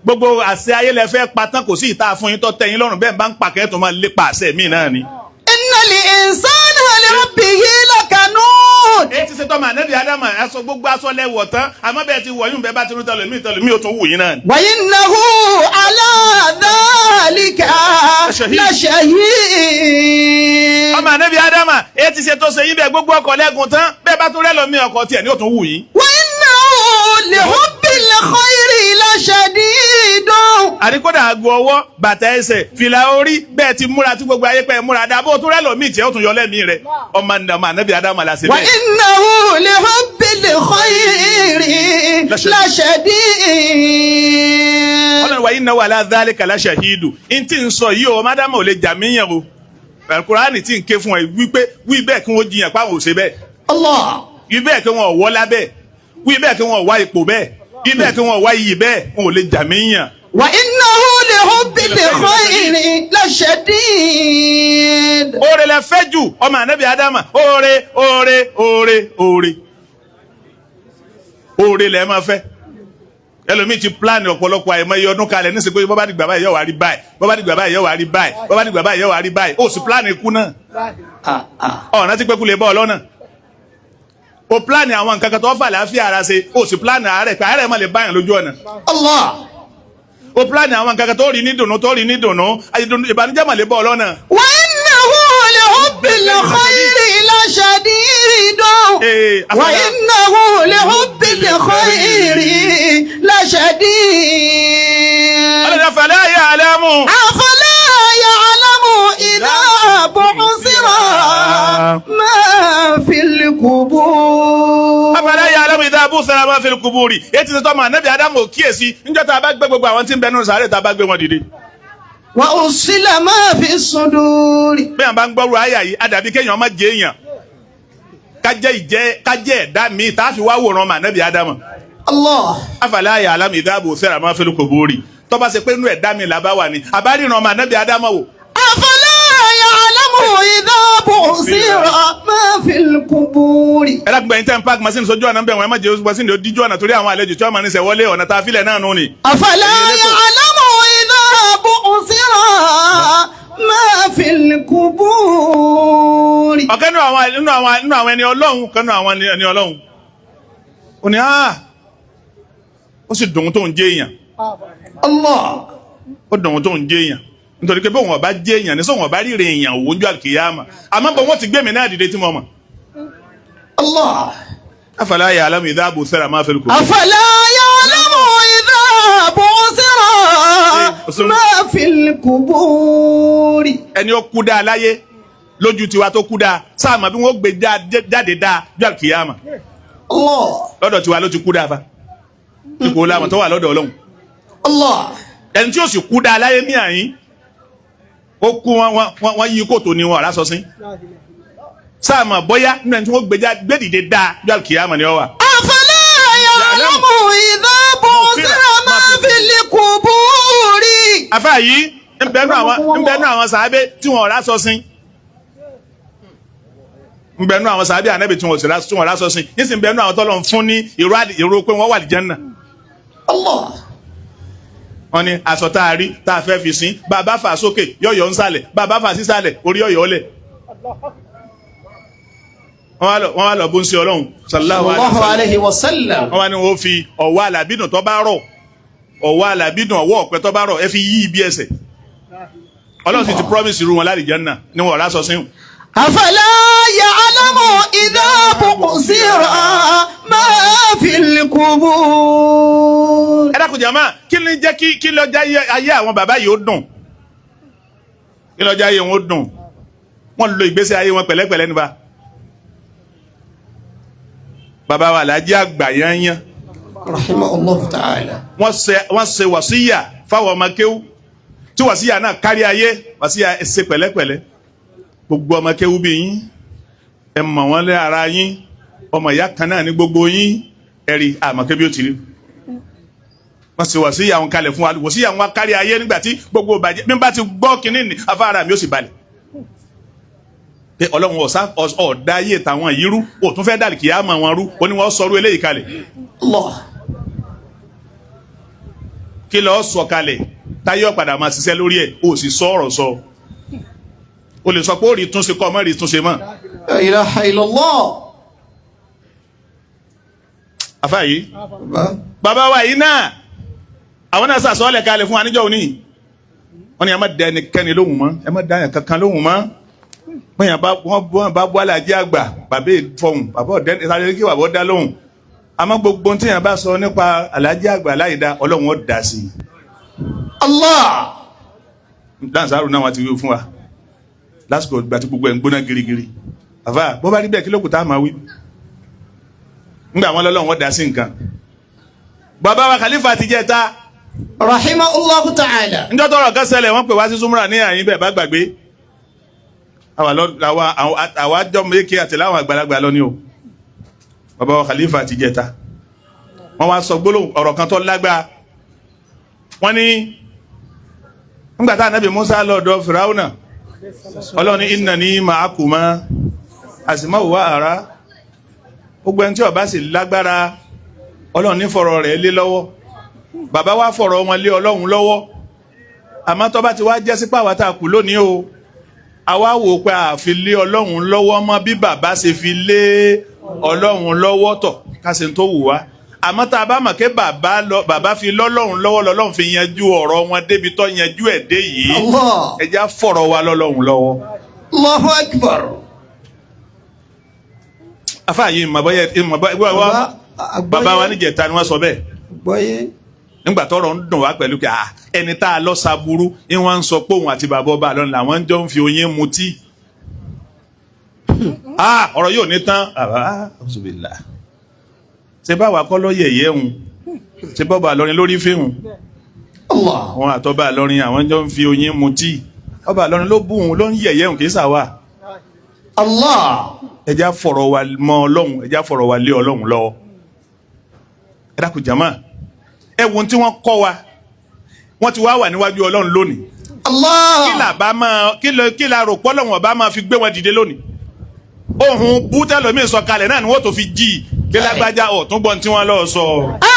Gbogbo àṣẹ ayé lẹ fẹ́ pa tán, kò sí ìta fún yín tọ́ tẹ yín lọ́rùn. Bẹ́ẹ̀ bá ń pa kẹ́tù máa lépa àṣẹ mi náà ni. إن الإنسان لربه لكنود. Èyí ti ṣe tọ́ ma nẹ́bí Ádámà, aṣọ gbogbo aṣọ lẹ wọ̀ tán, àmọ́ bẹ́ẹ̀ ti wọ̀nyún, bẹ́ẹ̀ bá ti rú tẹlẹmí tẹlẹmí, ó tún wù yín náà ni. وإنه على ذلك لشهيد. Ọmọ ànẹ́bí Ádámà, èyí ti ṣe tó ṣe yín bẹ́ẹ̀, gbogbo ọkọ̀ lẹ́gùn tán, bẹ́ẹ̀ bá tún rẹ́ lọ́mí, ọkọ̀ tiẹ̀ ní ó tún wù yín. وإنه لحب الخير لشديد. Àníkódà aago ọwọ́, bàtà ẹsẹ̀, fìlà orí, bẹ́ẹ̀ ti múra tí gbogbo ayé pẹ́ múra dáa, bó tún rẹ́ lọ́mí tiẹ̀, ó tún yọ lẹ́mí rẹ̀. Ọmọ ànẹ́bí Ádámà la ṣe bẹ́ẹ̀. وإنه لحب الخير لشديد. Ọlọ́run wa innahu ala dhalika la shahidu. N tí ń sọ yìí o, mádàmá ò lè jà míyàn o. Kùránì tí ń ké fún ẹ wípé wí bẹ́ẹ̀ kí wọ́n jiyàn páwọn ò ṣe bẹ́ẹ̀. الله. Wí bẹ́ẹ̀ kí wọ́n ò wọ́lá bẹ́ẹ̀, wí bẹ́ẹ̀ kí wọ́n ò wá ipò bẹ́ẹ̀, wí bẹ́ẹ̀ kí wọ́n ò wá iyì bẹ́ẹ̀, wọn ò lè jà míyàn. وإنه لحب الخير لشديد. Oore lẹ fẹ́ jù, ọmọ ànábì Ádámà. Oore, oore, oore, oore, oore lẹ máa fẹ́. Ẹlòmíì ti plan ọ̀pọ̀lọpọ̀ àìmọye ọdún kalẹ̀ nísìnyí pé bọ́bá dìgbà báyìí yóò wá rí báyìí, bọ́bá dìgbà báyìí yóò wá rí báyìí, bọ́bá dìgbà báyìí yóò wá rí báyìí. Ó sì plan ikú náà, ọ̀nà tí pẹ́kú lè bọ́ ọ lọ́nà. O plan àwọn nǹkan kan tó fà láàfíà ara ṣe, o sì plan àárẹ̀ pé àárẹ̀ má lè báyàn lójú ọ̀nà. الله. O plan àwọn nǹkan kan tó rí ní dùnú, tó rí ní dùnú, ìbànújẹ́ má lè bọ́ ọ lọ́nà. وإنه لحب الخير لشديد. Ee, afọlá. وإنه لحب الخير لشديد. Ọlọ́dà fala ya'lamu. أفلا يعلم إذا بعثر ما في القبور. Afala ya'lamu idha bu'thira ma fil quburi. Èyí ti sọ ma nẹ́bí Ádámù ò kíyèsí níjọ́ tá a bá gbé gbogbo àwọn tí ń bẹ nínú sàárè, tá a bá gbé wọn dìde. وأصل ما في الصدور. Bẹ́ẹ̀ bá ń gbọ́rù àyà yìí, àdàbí kéèyàn má jẹ èèyàn, kájẹ́ ìjẹ́ kájẹ́ ẹ̀dá míì tá a fi wá wòran mà nẹ́bí Ádámù. الله. Afala ya'lamu idha bu'thira ma fil quburi. Tó bá ṣe pé inú ẹ̀dá mi làbá wà ní àbáríran mà nẹ́bí Ádámù wò. أفلا يعلم إذا بعثر ما في القبور. Ẹ dákun, gbẹ̀yìn tẹ́ ń park machine sójú ọ̀nà ń bẹ̀ wọ́n, ẹ má jẹ́ machine ó díjú ọ̀nà torí àwọn àlejò tí wọ́n máa ní sẹ̀ wọlé ọ̀nà tá a filẹ̀ náà nù ni. أفلا يعلم إذا بعثر ما في القبور. Ọ̀kẹ́ nínú àwọn ẹni Ọlọ́run kan, nínú àwọn ẹni Ọlọ́run, ó ní ó sì dùn tó ń jẹ́ èèyàn. الله. Ó dùn tó ń jẹ́ èèyàn nítorí pé bóun ọba jẹ́ èèyàn ní sóun ọba ríre èèyàn òwò ojú àlùkìyàmà, àmọ́ bọ́ wọ́n ti gbé mi náà dìde tí mo mọ̀. الله. Afala ya'lamu idha bu'thira ma fil qubur. أفلا يعلم إذا بعثر ما في القبور. Ẹni ó kú dáa láyé lójú tiwa tó kú dáa sáà mọ̀ bí wọ́n gbé jáde dáa ju àlùkìyàmà. الله. Lọ́dọ̀ tiwa ló ti kú dáa fa ipò làwọn tó wà lọ́dọ̀ Ọlọ́run. الله. Ẹni tí ó sì kú dáa láyé ní àyín, ó kú, wọn yí kòtò ni wọn ọ̀rá sọ sí sáàmà bóyá nínú ẹni tí wọ́n gbé dìde dáa ju àlùkìyàmà ni ọ wà. أفلا يعلم إذا بعثر ما في القبور. Afa yìí ń bẹnu àwọn sàábé tí wọn ọ̀rá sọ sí, ń bẹnu àwọn sàábé ànábì tí wọn ọ̀rá sọ sí ní sì ń bẹnu àwọn tọ́lọ̀ ń fún ní ìró pé wọ́n wà lìjẹ́nà. الله. Wọ́n ní aṣọ tá a rí tá a fẹ́ fi sin, bàbá fà sókè yọ̀yọ̀ ń sàlẹ̀, bàbá fà sísàlẹ̀ orí yọ̀yọ̀ lẹ̀. Wọ́n wá lọ bó ń ṣe Ọlọ́run sallallahu alaihi الله wasallam. عليه وسلم. Wọ́n wá ní wọ́n fi ọ̀wọ́ àlàbídùn tó bá rọ̀, ọ̀wọ́ àlàbídùn, ọ̀wọ́ ọ̀pẹ tó bá rọ̀, ẹ fi yí ibi ẹsẹ̀. Ọlọ́run sì ti promise irú wọn láti Jánnà ní wọn ọ̀rá sọ síhùn. أفلا يعلم إذا بؤثر ما في القبور. Ẹ dákun jàmá, kí ni jẹ́ kí lọ́jà ayé àwọn bàbá yìí ó dùn? Kí lọ́jà ayé wọn ó dùn? Wọ́n lo ìgbésí ayé wọn pẹ̀lẹ́pẹ̀lẹ́ nípa. Bàbá wa Alhaji àgbà yányán. رحمه الله تعالى. Wọ́n ṣe wàsíyà fáwọn ọmọ kéwú, tí wàsíyà náà kárí ayé. Wàsíyà, ẹ ṣe pẹ̀lẹ́pẹ̀lẹ́. Gbogbo ọmọ kéwú bí yín, ẹ mọ̀ wọ́n lé ara yín, ọmọ ìyá kan náà ní gbogbo yín. Ẹ̀rí àmọ́ kébí ó ti rí. Wọ́n ṣe wàsíyà wọn kalẹ̀ fún wa, wàsíyà wọn kárí ayé. Nígbà tí gbogbo bàjẹ́ bí n bá ti gbọ́ kínní ní afárá mi ó sì balẹ̀ pé Ọlọ́run ọ̀sá ọ̀dá ayé tàwọn yìí rú, òtún fẹ́ dàlí kìí àmọ́ wọn rú, ó ní wọ́n sọrú eléyìí kalẹ̀. الله. Kí lọ́ọ́ sọ kalẹ̀ táyé ọ̀padà máa ṣiṣẹ́ lórí ẹ̀, ó sì sọ ọ̀rọ̀ sọ, o lè sọ pé ó rí túnṣe kọ́ ọmọ rí túnṣe mọ́. لا إله إلا الله. Afá yìí, bàbá wa yìí náà, àwọn náà sàsọ́ọ̀lẹ̀ kalẹ̀ fún wa níjọ́ òní. Wọ́n ní ẹ má da ẹnikẹ́ni lóhùn mọ́, ẹ má da ẹnì kankan lóhùn mọ́. Wọ́n yàn bá wọ́n bá bọ́ alájẹ́ àgbà, bàbá ìfọ̀hùn, bàbá ọ̀dẹ́ sáré kí bàbá ọ̀dá lóhùn. Àmọ́ gbogbo tí yàn bá sọ nípa alájẹ́ àgbà láì dá, Ọlọ́run ó dá sí i. Allah. Dáǹsàrù náà wọ́n ti wí fún wa lásìkò ìgbà tí gbogbo ẹ̀ ń gbóná girigiri. Àfà, bó bá rí bẹ́ẹ̀, kí ló kù tá a máa wí ńgbà wọn lọ́lọ́run ó dá sí nǹkan? Bàbá wa Khalifa ti jẹ́ ta. Rahimahullahu ta'ala. Njọ́ tọrọ kan ṣẹlẹ̀, wọ́n pè wá sí súnmúra ní àyín bẹ́ẹ̀ bá gbàgbé. Àwa lọ, àwa jọ méke àti láwọn àgbàlagbà lọ ní o. Bàbá wa Khalifa ti jẹta, wọ́n wá sọ gbólóhùn ọ̀rọ̀ kan tó lágbára. Wọ́n ní nígbà tá ànábì Musa lọ́dọ̀ Fìráúnà, Ọlọ́run ní innani ma'akuma asma'u wa ara. Gbogbo ẹni tí ó bá sì lágbára, Ọlọ́run ní fọ̀rọ̀ rẹ̀ lé lọ́wọ́. Bàbá wa fọ̀rọ̀ wọn lé Ọlọ́run lọ́wọ́. Àmọ́ tó bá ti wá jẹ́ sípò àwa tá a kù lónìí o, àwa wò pé àfi lé Ọlọ́run lọ́wọ́ mọ́ bí bàbá ṣe fi lé Ọlọ́run lọ́wọ́ tọ̀ ká ṣe tó wù wá. Àmọ́ tá a bá mọ̀ pé bàbá lọ, bàbá fi lọ́lọ́run lọ́wọ́, lọ́lọ́run fi yanjú ọ̀rọ̀ wọn débi tó yanjú ẹ̀ dé yìí. Allah. Ẹ já fọ̀rọ̀ wa lọ́lọ́run lọ́wọ́. Allahu akbar. Afa yìí ìmọ̀ bọ́yẹ ìmọ̀ bọ́yẹ. Bàbá wa níjẹta ni wọ́n sọ bẹ́ẹ̀. Gbọ́yé. Nígbà tọ́rọ̀ ń dùn wá pẹ̀lú kí ẹni tá a lọ saburú ni wọ́n ń sọ pé òun àti bàbá ọba àlọ́ làwọn ń jọ ń fi oyin mutí. Ọ̀rọ̀ yóò ní tán. Ọ̀ṣùbìlà, ṣé báwa kọ́ ló yẹ̀yẹ́ òun? Ṣé bọ́ba àlọ́rin lórí fíhùn? Allah. Àwọn àtọ́ba àlọ́rin, àwọn jọ ń fi oyin mutí. Ọba àlọ́rin ló bú òun, ló ń yẹ̀yẹ́ òun, kì í sàwà. Allah. Ẹ já fọ̀rọ̀ wa mọ́ Ọlọ́run, ẹ já fọ̀rọ̀ wa lé Ọlọ́run lọ́wọ́. Ẹ dákun jàmá, ẹ wo ohun tí wọ́n kọ́ wa, wọ́n ti wá wà níwájú Ọlọ́run lónìí. Allah. Kí là bá máa kí ló kí la rò pọ́lọ́wọ̀n ọba máa fi gbé wọn dìde lónìí? Ohun bútẹ́lómi sọ̀kalẹ̀ náà ni wọ́n tó fi jí i kí lágbájá ọ̀tún gbọ́n tí wọ́n lọ́ọ́ sọ.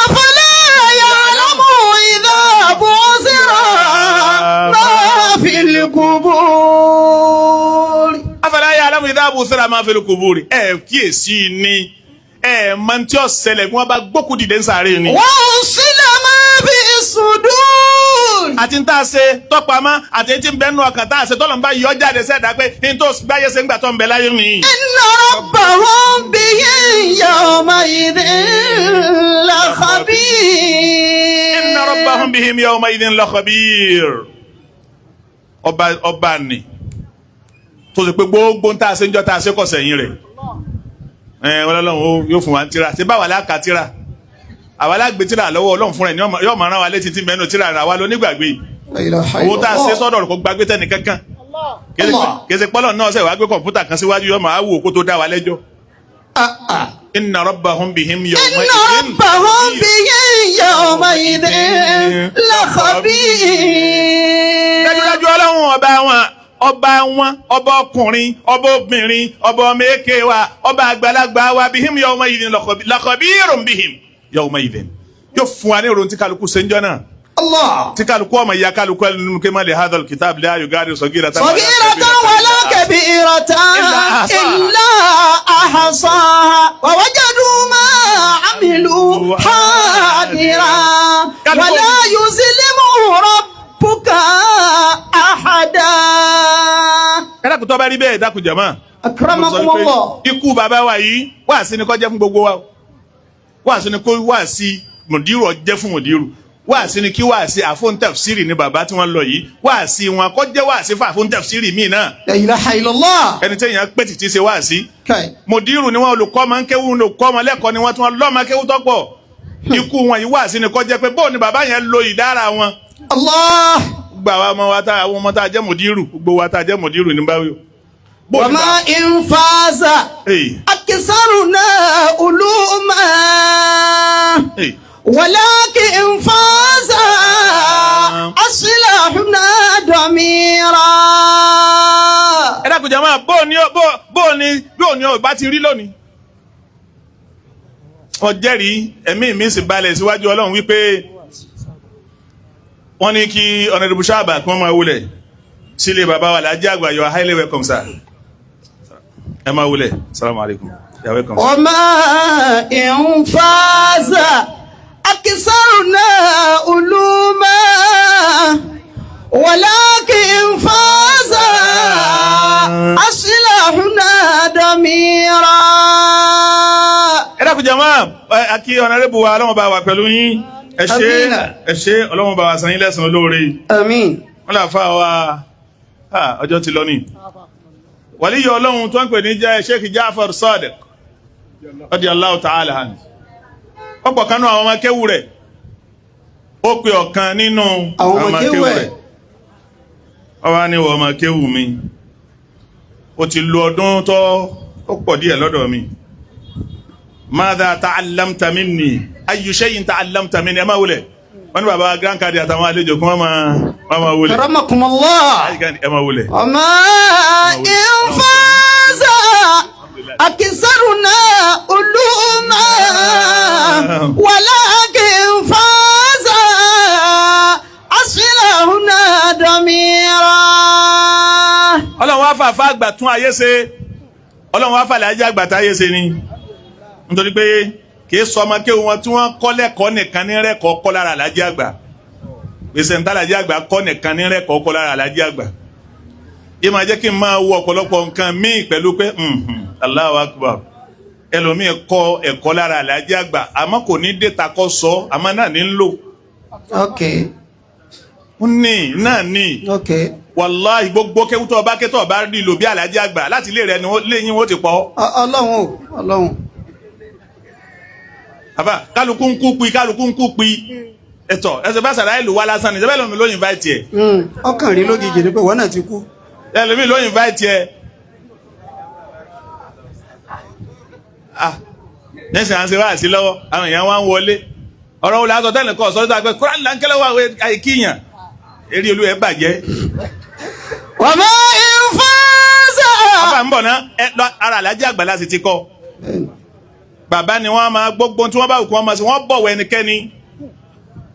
أفلا يعلم إذا بعثر ما في القبور. Afala ya'lamu idha bu'thira ma fil quburi. Ẹ kíyèsí ni, ẹ mọ tí ó ṣẹlẹ̀ bí wọ́n bá gbókù dìde ń sáré ni. وحصل ما في الصدور. Àti ń tá a ṣe tọpamọ́, àti tí ń bẹ nù ọkàn tá a ṣe, tọ́lọ̀ ń bá yọ jáde sẹ́dá pé ní tó gbáyé ṣe ń gbà tó ń bẹ láyé mi. إن ربهم بهم يومئذ لخبير. Inna rabbahum bihim yawma idhin la khabir. Ọba ni tó ṣe pé gbogbo ń tá a ṣe ń jọ tá a ṣe kọ̀ sẹ́yìn rẹ̀. Ẹ wọn lọ́lọ́run yóò fún wa ń tíra ṣe báwa láka tíra, àwa lágbè tíra lọ́wọ́ Ọlọ́run fúnra ẹ̀ ní yóò máa rán wa létí tí mẹ́nu tíra rẹ̀. Àwa lónígbàgbé لا إله إلا owó tá a ṣe الله. sọ́dọ̀ kò gbàgbé tẹ́nì kankan. Allah. Kèsì pọ́lọ̀ náà ṣe wàá gbé kọ̀ǹpútà kan síwájú, yóò máa wò kó tó dá wa lẹ́jọ́. Inna rabbahum bihim yawma إن idhin ربهم بهم يومئذ لخبير. Dájúdájú Ọlọ́run ọba wọn, ọba wọn, ọba ọkùnrin, ọba obìnrin, ọba ọmọ èké wa, ọba àgbàlagbà wa, bihim yawma idhin lakhabirun bihim yawma idhin, yóò fún wa ní ìròyìn tí kálukú ṣe ń jọ náà. الله. Tí kálukú ọmọ ìyá kálukú ẹnu kí má lè hadhal kitab la yugadiru saghiratan صغيرة ولا كبيرة إلا أحصاها. إلا أحصاها ووجدوا ما عملوا حاضرا ولا يظلم ربك أحدا. Ẹ dákun, tó bá rí bẹ́ẹ̀, dákun jàmá. Akramakumullah. Ikú bàbá wa yìí, wáàsí ni kó jẹ́ fún gbogbo wa o. Wáàsí ni kó wáàsí mùdírù ó jẹ́ fún mùdírù, wáàsí ni kí wáàsí àfóńtẹ̀fsírì ni bàbá tí wọ́n lọ yìí, wáàsí wọn kó jẹ́ wáàsí fún àfóńtẹ̀fsírì míì náà. La ilaha illallah. Ẹni tí èèyàn pé títí ṣe wáàsí. Kai. Mùdírù ni wọn, olùkọ́ máa ń kéwú, olùkọ́ ọmọ lẹ́kọ̀ọ́ ni wọ́n, tí wọ́n lọ́ọ́ máa kéwú tọ́pọ̀. Ikú wọn yìí, wáàsí ni kó jẹ́ pé bóun ni bàbá yẹn lo ìdára wọn. Allah. Gbogbo àwọn ọmọ wa tá, àwọn ọmọ tá a jẹ́ mùdírù, gbogbo wa tá a jẹ́ mùdírù ní báwí o. Bóun ni Wa ma in faza. Hey, Akisaruna uluma. hey. ولكن فاز أصلحنا ضميرا. Ẹ dákun jàmáà, bó ni ó bá ti rí lónìí. Wọ́n jẹ́rìí, ẹ̀mí mi sì balẹ̀ síwájú Ọlọ́run wípé wọ́n ní kí Honorable Sábà kí wọ́n máa wulẹ̀ sílé bàbá wa Lájí Àgbà. You are highly welcome, sir. Ẹ máa wulẹ̀. Salamu alaykum, you are welcome. وما إن فاز أكثرنا علوما ولكن فاز أصلحنا ضميرا. Ẹ dákun jàmáà, ẹ akí Honorable wa, Ọlọ́run bá wà pẹ̀lú yín. Ẹ ṣé. Àmín. Ẹ ṣé, Ọlọ́run bá wa san yín lẹ́san olóore. آمين. Wọ́n là fà wá, ọjọ́ ti lọ ní. Wàlíyọ Ọlọ́run tó ń pè ní jẹ́ Sheikh Jafar Sadiq radiyallahu ta'ala anhu, ọ̀pọ̀ kanú àwọn ọmọ kéwù rẹ̀, ó pe ọ̀kan nínú àwọn ọmọ kéwù ẹ̀. Ó wá ní, "Wọ́n ọmọ kéwù mi, ó ti lo ọdún tó ó pọ̀ díẹ̀ lọ́dọ̀ mi. Madha ta'allamta minni? Ayyu shay'in ta'allamta minni?" Ẹ máa wulẹ̀. Wọ́n ní bàbá grand card àtàwọn àlejò kí wọ́n máa wulẹ̀. Karamakumullah. Ẹ máa wulẹ̀. وما إن فاز أكثرنا علوما ولكن فاز أصلحنا ضميرا. Ọlọ́run wá fàfà àgbà tún ayé ṣe, Ọlọ́run wá fàlẹ̀ ajé àgbà táyé ṣe ni, nítorí pé kì í sọ ọmọ kéwù wọn tí wọ́n kọ́ lẹ́kọ̀ọ́ nìkan ní rẹ́kọ̀ọ́ kọ́ lára àlájì àgbà. Gbèsè ntàlájì àgbà kọ́ nìkan ní rẹ́kọ̀ọ́ kọ́ lára àlájì àgbà. Yìí máa jẹ́ kí n máa wo ọ̀pọ̀lọpọ̀ nǹkan míì pẹ̀lú pé Allahu Akbar. Ẹlòmíì kọ́ ẹ̀kọ́ lára àlájì àgbà, àmọ́ kò ní déta kọ́ sọ, àmọ́ náà ní ń lò. Ó ní náà ní. Wàláhì, gbogbo kéwú tó ọba kétọ̀ ọba rí lò bí àlájì àgbà, láti ilé rẹ ni léyìn wọ́n ti pọ̀. Ọlọ́run o, Ọlọ́run. Àbá kálukú ń kú pi, kálukú ń kú pi. Ẹ̀tọ́ ẹsẹ̀ bá sàrà ìlú wa lásán ni ṣẹbẹ́ lómi ló invite ẹ̀. Ọkàn rí lógìgì ni pé wọ́n náà ti kú. Ẹlòmí ló invite ẹ̀. Ah, nísìnyí à ń ṣe wá sí lọ́wọ́, àwọn èèyàn wá ń wọlé. Ọ̀rọ̀ wo làásọ tẹ́lẹ̀ kọ́ sọ́dọ̀ àgbẹ̀ kúrán láńkẹ́lẹ́ wà àìkíyàn eré olú ẹ̀ bàjẹ́. وما إن فاز. Bàbá ń bọ̀ ná ẹ lọ, ara àlájì àgbà láti ti kọ́ bàbá ni wọ́n máa gbogbo tí wọ́n bá wù kí wọ́n máa ṣe, wọ́n bọ̀wọ̀ ẹnikẹ́ni.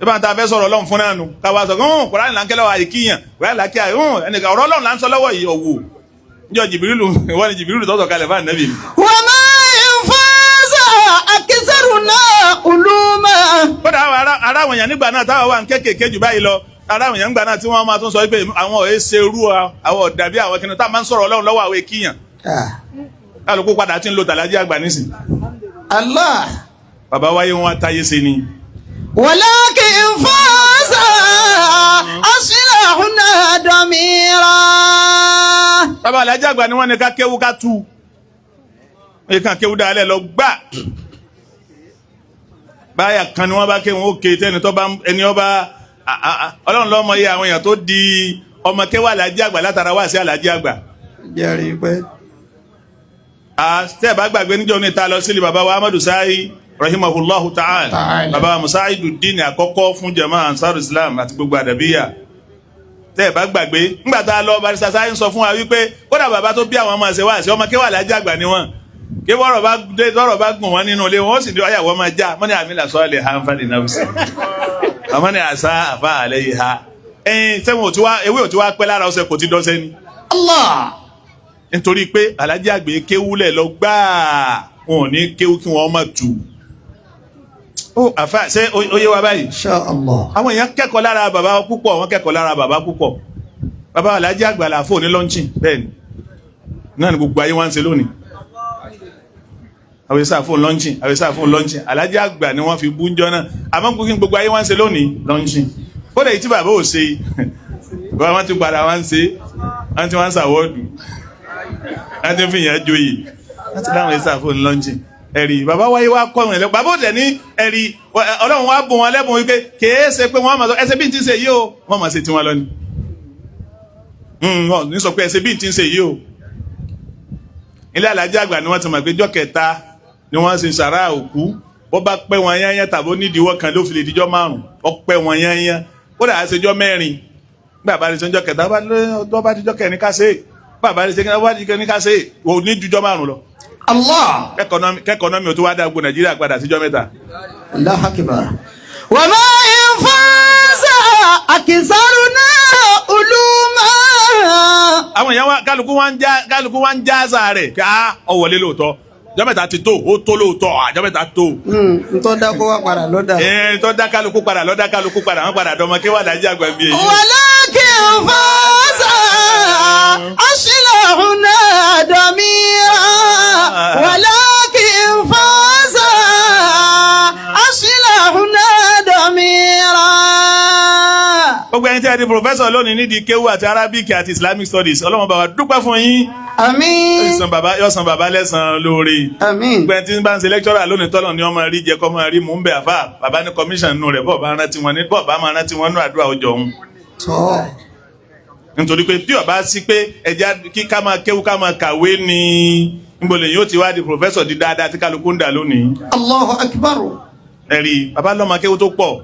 Ìbá ta fẹ́ sọ̀rọ̀ Ọlọ́run fún náà nù káwa sọ hùn kúránì láńkẹ́lẹ́ wà àìkíyàn, kúránì láńkẹ́ hùn ẹnìkan. Ọ̀rọ̀ Ọlọ́run là ń sọ lọ́wọ́ yìí. Ọ̀wọ̀ níjọ́ Jìbìrìlù, wọ́n ní Jìbìrìlù tọ́tọ̀ kalẹ̀ fún ànábì mi. وما إن فاز أكثرنا علوما. Kódà àwọn ará àwọn èèyàn nígbà náà táwọn wà ń kékèké jù báyìí lọ, ará àwọn èèyàn nígbà náà tí wọ́n máa tún sọ wípé àwọn ò ṣe irú àwọn ọ̀dà bí àwọn kìnnìún táwọn máa ń sọ̀rọ̀ Ọlọ́run lọ́wọ́, àwọn èkìyàn. Kálukú padà tí ń lo tàlájí àgbà nísìn. Allah. Bàbá wáyé wọn táyé ṣe ni. ولكن فاز أصلحنا ضميرا. Bàbá alájí àgbà ni wọ́n ní ká kéwú ká tú ìkàn kéwú dálẹ̀ lọ gbà báyà kan ni wọ́n bá kéwú ó ké tẹ́ni tó bá ẹni ọba Ọlọ́run lọ́mọ iye àwọn èèyàn tó di ọmọ kéwú alájí àgbà látara wá sí alájí àgbà. Jẹ́rìí pé. Tẹ́ ẹ bá gbàgbé, níjọ́ ní ta lọ sílé bàbá wa Amadu Sahi rahimahullahu ta'ala. Ta'ala. Bàbá wa Musaiduddin àkọ́kọ́ fún jama Ansar Islam àti gbogbo àdàbíyà. Tẹ́ ẹ bá gbàgbé, ńgbà tá a lọ, barista Sahi ń sọ fún wa wípé kódà bàbá tó bí àwọn ọmọ ẹsẹ̀ wá sí ọmọ kéwà lájà àgbà ni wọn kí bọ́rọ̀ bá dé, tọ́rọ̀ bá gùn wọn nínú ilé wọn, ó sì di ọyàwó máa já mọ́ni àmì làṣọ lè ha ń falẹ̀ náà sí àmọ́ ní àṣà àfa àlẹ́ yìí ha ẹ̀yìn sẹ́wọ̀n ò tí wá ewé ò tí wá pẹ́ lára ọ̀sẹ̀ kò ti dọ́sẹ́ ni. Allah. Nítorí pé alájí àgbè kéwúlẹ̀ lọ gbáà, wọn ò ní kéwú kí wọ́n má tu. Ó àfa ṣé ó yé wa báyìí? Insha Allah. Àwọn èèyàn kẹ́kọ̀ọ́ lára bàbá púpọ̀, wọ́n kẹ́kọ̀ọ́ lára bàbá púpọ̀. Bàbá alájí àgbà làfò ní lọ́ńchìn bẹ́ẹ̀ ni. Náà ni gbogbo ayé wá ń ṣe lónìí. Àwọn ìsá fún launching, àwọn ìsá fún launching. Alájí àgbà ni wọ́n fi bú ń jọ náà, àmọ́ kí gbogbo ayé wá ń ṣe lónìí, launching. Kódà èyí tí bàbá ò ṣe, bàbá wọn ti padà wá ń ṣe, wọ́n ti wá ń ṣàwọ́dù, wọ́n ti fi yàn joyè, wọ́n ti dáhùn ìsá fún launching. Ẹ̀rí bàbá wáyé wá kọ́ wọn lẹ́kọ̀ọ́. Bàbá òdẹ̀ ní ẹ̀rí Ọlọ́run wá bùn wọn lẹ́bùn wípé kèé ṣe pé wọ́n máa sọ ẹsẹ̀ bí n ti ń ṣe yìí o, wọ́n máa ṣe tiwọn lọ ni. Wọ́n ní sọ pé ẹsẹ̀ bí n ti ń ṣe yìí o. Ilé alájí àgbà ni wọ́n ti mọ̀ pé jọ́ kẹta ni wọ́n ṣe sàrà òkú. Bó bá pẹ́ wọn yányán tàbí onídìíwọ́ kan ló fi lè dijọ́ 5, ó pẹ́ wọn yányán, kódà á ṣe jọ́ 4. Bàbá rẹ̀ ṣe jọ́ kẹta, bá bá dijọ́ kẹrin ká ṣe é, bàbá rẹ̀ ṣe kí wọ́n bá ká ṣe é, ò ní jujọ́ 5 lọ. Allah. Kẹ́kọ̀ọ́nọ́mì ò tó wá dá gbogbo Nàìjíríà padà síjọ́ 3. Allahu akbar. Wa ma in faza akisaruna uluma. Àwọn èèyàn wa, kálukú wa ń já àṣà rẹ̀ ká ọ wọlé lóòótọ́, jọ́ 3 ti tó, ó tó lóòótọ́, àjọ́ 3 tó. Ntọ́ dákó wá padà lọ́dà. Ẹ tó dá kálukú padà lọ́dá kálukú padà, wọ́n padà dọ́mọ kí wà lájí àgbà bí èyí. Walakin faza aslahuna damira. Walakin faza aslahuna damira. Gbogbo ẹni tí a di professor lónìí nídìí kéwú àti Arabic àti Islamic studies, Ọlọ́run bá wa dúpẹ́ fún yín. Àmín. Yóò san bàbá lẹ́san lóore. Àmín. Gbogbo ẹni tí ń bá ń ṣe lecturer lónìí, tọ́lọ̀ ní ọmọ rí jẹ kọ́ máa rí mú ń bẹ̀. Àfà bàbá ní commission nù rẹ̀, bọ́ọ̀ bá rántí wọn ní bọ́ọ̀ bá máa rántí wọn nù àdúrà ọjọ́ òun. Tọ́. Nítorí pé bí ọba sí pé ẹja kí ká máa kéwú ká máa kàwé ní nbọlẹ̀ yóò ti wá di professor di dáadáa tí kálukú ń dà lónìí. Allahu akbar. Ẹ̀rí bàbá lọ́mọ kéwú tó pọ̀,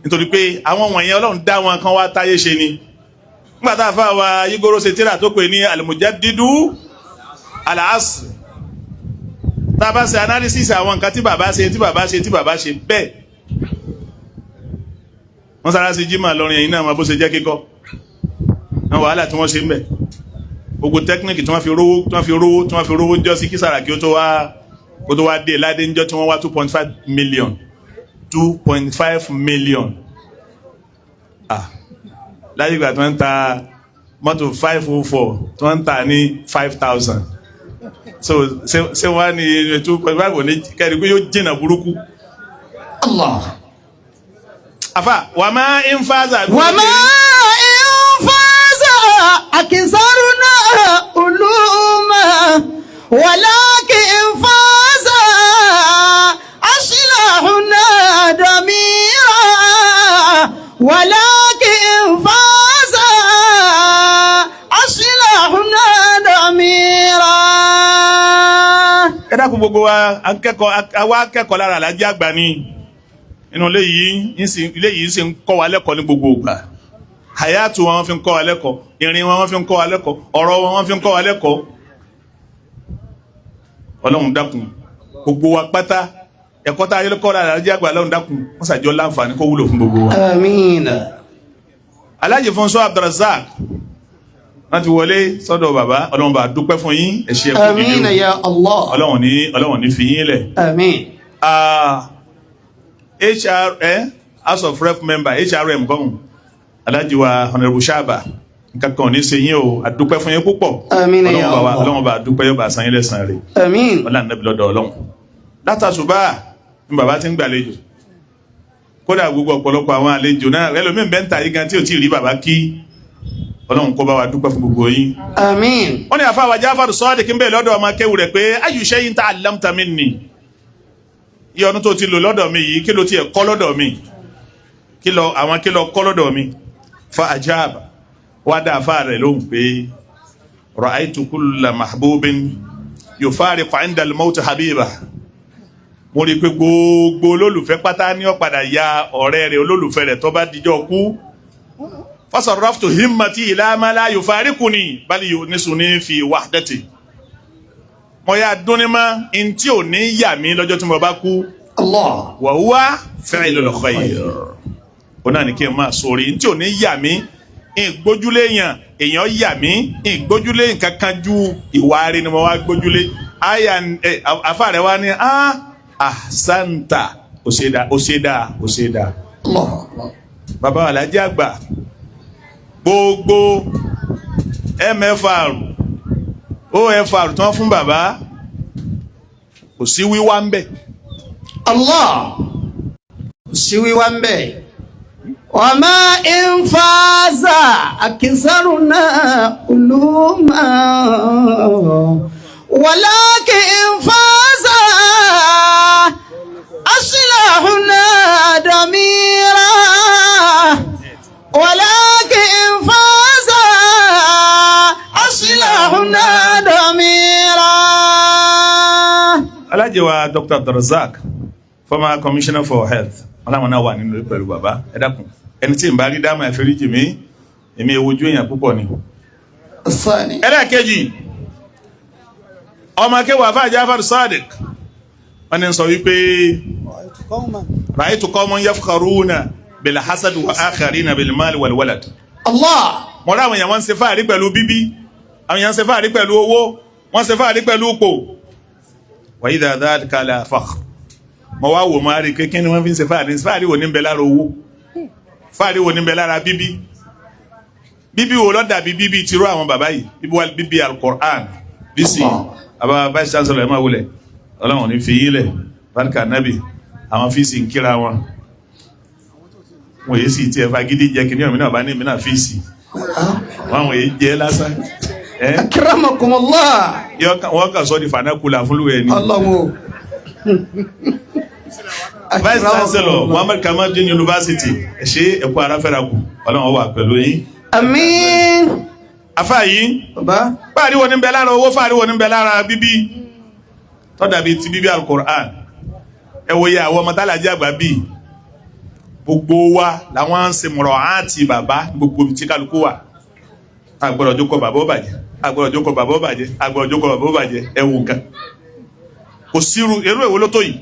nítorí pé àwọn wọ̀nyẹn Ọlọ́run dá wọn kan wá táyé ṣe ni. Nígbà tá a fà wá yígoro ṣe tíra tó pè ní Al-Mujaddidu Al-Asr, tá a bá ṣe analysis àwọn nǹkan tí bàbá ṣe, tí bàbá ṣe, tí bàbá ṣe bẹ́ẹ̀, wọ́n sára sí jimá lọ́rin ẹ̀yìn náà máa bó ṣe jẹ́ kíkọ́ àwọn wàhálà tí wọ́n ṣe ń bẹ̀, gbogbo technique tí wọ́n fi rówó, tí wọ́n fi rówó, tí wọ́n fi rówó ń jọ́ sí kí Sàràkí ó tó wá dé ládé ń jọ́ tí wọ́n wá 2.5 million, 2.5 million. Ah, láyé ìgbà tí wọ́n ń ta mọ́tò 504 tí wọ́n ń ta ní 5,000, so ṣé wọ́n á ní 2.5 ní kẹ́rin pé yóò jìnnà burúkú. Allah. Afa wà má ń fàzà. Wa ma in faza akisaruna uluma. Walakin faza aslahuna damira. Walakin faza aslahuna damira. Ẹ dákun, gbogbo wa akẹ́kọ̀ọ́, àwa akẹ́kọ̀ọ́ lára Alájí àgbà ni inú ilé yìí ń sì, ilé yìí sì ń kọ́ wa lẹ́kọ̀ọ́ ní gbogbo ìgbà. Hayatu wọn fi ń kọ́ wa lẹ́kọ̀ọ́, ìrìn wọn fi ń kọ́ wa lẹ́kọ̀ọ́, ọ̀rọ̀ wọn fi ń kọ́ wa lẹ́kọ̀ọ́. Ọlọ́run dákun, gbogbo wa pátá, ẹ̀kọ́ tá a yẹ kọ́ lára Alájí àgbà, Ọlọ́run dákun, wọ́n ṣàjọ láǹfààní kó wúlò fún gbogbo wa. Àmín. Alájì Fúnṣọ́ Abdulrasaq, wọ́n ti wọlé sọ́dọ̀ bàbá. Ọlọ́run bá dúpẹ́ fún yín, ẹ ṣé, ẹ kú Àmín dídé o. ya Allah. Ọlọ́run ní fi yín lẹ̀. Àmín. HR, House of Rep member, HRM gọ́hùn, Alájì wa Honourable Shaba, nǹkan kan ò ní ṣe yín o, àdúpẹ́ fún yín púpọ̀. Àmín ya Ọlọ́run bá wa Allah. Ọlọ́run bá dúpẹ́, yóò bá san yín lẹ́san rẹ̀. Àmín. Ọlá nàbí lọ́dọ̀ Ọlọ́run. Látàṣùbà ní bàbá ti ń gbàlejò, kódà gbogbo ọ̀pọ̀lọpọ̀ àwọn àlejò náà, ẹlòmíín bẹ́ẹ̀ ń ta yìí gan tí ò tí ì rí bàbá kí. Ọlọ́run kó bá wa dúpẹ́ fún gbogbo yín. Àmín. Wọ́n ní àfa wa Jáfàrù Sọ́ọ̀dì kí n bẹ́ẹ̀ lọ́dọ̀ ọmọ akéwù rẹ̀ pé ayyu shay'in ta'allamta minni, iye ọdún tó ti lò lọ́dọ̀ mi yìí, kí ló tiẹ̀ kọ́ lọ́dọ̀ mi, kí lọ àwọn kí lọ kọ́ lọ́dọ̀ mi? Fa ajaba, wá dá àfa rẹ̀ lóhùn pé ra'aytu kulla mahbubin yufariqu 'inda al-mawt habiba. Mo rí i pé gbogbo olólùfẹ́ pátá ní ó padà ya ọ̀rẹ́ rẹ̀, olólùfẹ́ rẹ̀, tó bá dijọ́ kú. Fasarraftu himmati ila ma la yufariquni bal yunisuni fi wahdati. Mo yà dúnni mọ́ ntí ò ní yà mí lọ́jọ́ tí mo bá kú. Allah. Wa huwa fi'lul khayr, ó náà ní kí n máa sórí ntí ò ní yà mí. Ìgbójúlé yàn èèyàn yà mí, ìgbójúlé nǹkan kan ju ìwà rẹ̀ ni mo wá gbójúlé. Àyà ẹ afa rẹ̀ wá ní ah, ahsanta, ó ṣe dáa, ó ṣe dáa, ó ṣe dáa. Allah akbar. Bàbá Alájí àgbà, gbogbo MFR OFR tí wọ́n fún bàbá kò sí wíwá ń bẹ̀. Allah sí wíwá ń bẹ̀. Wàmá ìfàzà àkínsárùnà uluma wàlákì ìfàzà aṣíláhùnà dàmírà wàlákì ìfàzà aṣíláhùnà dàmírà. Alájẹwà Dr. Abdulrasaq, former commissioner for health, wọn làwọn náà wà nínú pẹ̀lú bàbá. Ẹ dákun, ẹni tí n bá rí dáhùn ẹ̀fẹ́ríjì mi, èmi ewojú èèyàn púpọ̀ ni. Sani. Ẹlẹ́ẹ̀kejì, ọmọ akéwà àfáà Jafar Sadiq, wọ́n ní sọ wípé ra'aytu qawman yafkharuna bil hasad wa akharina bil mal wal walad. Allah. Mọ̀ láwọn èèyàn wọ́n ń ṣe fáàrí pẹ̀lú bíbí, àwọn èèyàn ń ṣe fáàrí pẹ̀lú owó, wọ́n ń ṣe fáàrí pẹ̀lú ipò. Wa idha dhalika la fakhr. Mọ̀ wá wò máa rí pé kí ni wọ́n fi ń ṣe fáàrí? Fáàrí wo ní ń bẹ lára owó? Fáàrí wo ní ń bẹ lára bíbí? Bíbí wo ló dàbí bíbí tirú àwọn bàbá yìí? Bíbí wa bíbí Al-Qur'an. Bísí àbá vice chancellor, ẹ̀ máa wulẹ̀, Ọlọ́run ní fi yín lẹ̀, barika nabi. Àwọn fíìsì ń kíra wọn, wọn èyí sì tiẹ̀ fagídí jẹ́ kí ní ọ̀mí náà bá ní ìmí náà fíìsì wọn èyí jẹ́ lásán ẹ́. Akramakumullah. Wọ́n kàn sọ di fanakula fún lúwẹ̀ ni. Allahu. Vice chancellor, Muhammad Kamaldeen University, ẹ ṣe ẹ̀kọ́ ara fẹ́ra kù, Ọlọ́run wà pẹ̀lú yín. Àmín. Afa yìí, Bàbá. fáàrí wo ní bẹ lára owó? Fáàrí wo ní bẹ lára bíbí tó dàbí ti bíbí Al-Qur'an? Ẹ wo iye àwọn ọmọ tálàjì àgbà bíi gbogbo wa làwọn ń ṣe mọ̀rọ̀ àti bàbá gbogbo ibi tí kálukú wà. Agbọ́dọ̀ jókòó bàbá ó bàjẹ́, agbọ́dọ̀ jókòó bàbá ó bàjẹ́, agbọ́dọ̀ jókòó bàbá ó bàjẹ́. Ẹ wo nǹkan, kò sírú eré èwo ló tó yìí.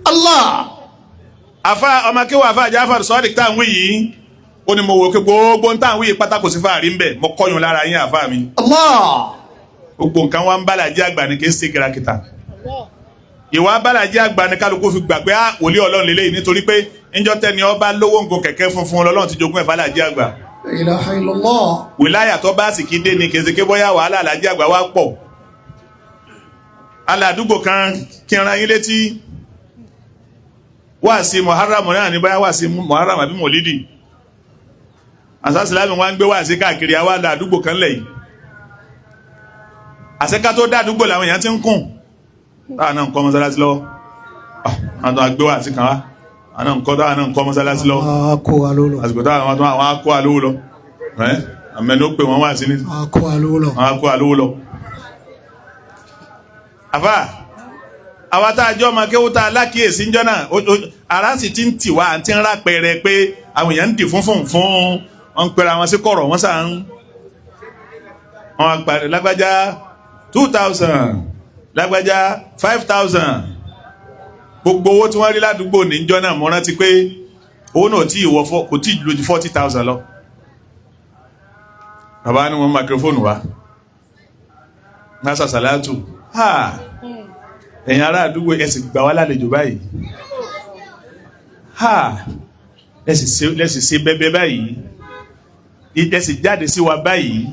Allah. Afa ọmọ akéwà afa Jafar Sadiq tá à ń wí yìí, ó ní mo wò pé gbogbo ń tá à ń wí yìí pátá, kò sí fáàrí ń bẹ. Mo kọ́yún lára yín, àfa mi. Allah. Gbogbo nǹkan wa ń bàlàjẹ́ àgbà ni, kì í ṣe kìràkìtà. Ìwà bàlàjẹ́ àgbà ni kálukú fi gbà pé á wòlíì Ọlọ́run lélẹ́yìí, nítorí pé ńjọ́ tẹ́ni ọba lówó ń gun kẹ̀kẹ́ funfun, Ọlọ́run ti jogún ẹ̀ fàlàjẹ́ àgbà. La ilaha illallah. Wìláyà tó bá sì kí dé ni kèsèké bóyá wàhálà àlàjẹ́ àgbà wa pọ̀. Aládùúgbò kan kí n ra yín létí wáàsí Muharram náà ní, bóyá wáàsí Muharram àbí Mọ̀lídì àsásìlámì wọn ń gbé wáàsí káàkiri. Àwa aládùúgbò kan lẹ̀ yìí, àṣẹká tó dá àdúgbò làwọn èèyàn ti ń kùn táwọn náà ń kọ́ mọ́sálásí lọ́wọ́. Àwọn tó wá gbé wáàsí kan wá, àwọn náà ń kọ́, táwọn náà ń kọ́ mọ́sálásí lọ́wọ́. Kó wa ló lọ. Àsìkò táwọn tó àwọn akó alówó lọ ẹ́ àmẹ́ni ó pè wọ́n wá sí ní. Kó wa ló lọ. Àwọn akó alówó lọ. Àfà àwa tá a jọ ọmọ kéwú tá a lákìyèsí ń jọ́nà, ara sì ti ń tì wá, àti ń rápẹrẹ pé àwọn èèyàn ń dì fún fún wọn, ń pera wọn sí kọ̀rọ̀, wọn sàn ń wọn àpàdé lágbájá 2,000, lágbájá 5,000. Gbogbo owó tí wọ́n rí ládùúgbò níjọ́ náà, mo rántí pé owó náà tí ìwọ kò tí ì lójú 40,000 lọ. Bàbá ní wọn microphone wá nasa salatu ha, ẹ̀yin ará àdúgbò, ẹ sì gbà wá lálejò báyìí ha, lẹ́sì ṣe bẹ́bẹ́ báyìí, ẹ sì jáde sí wa báyìí,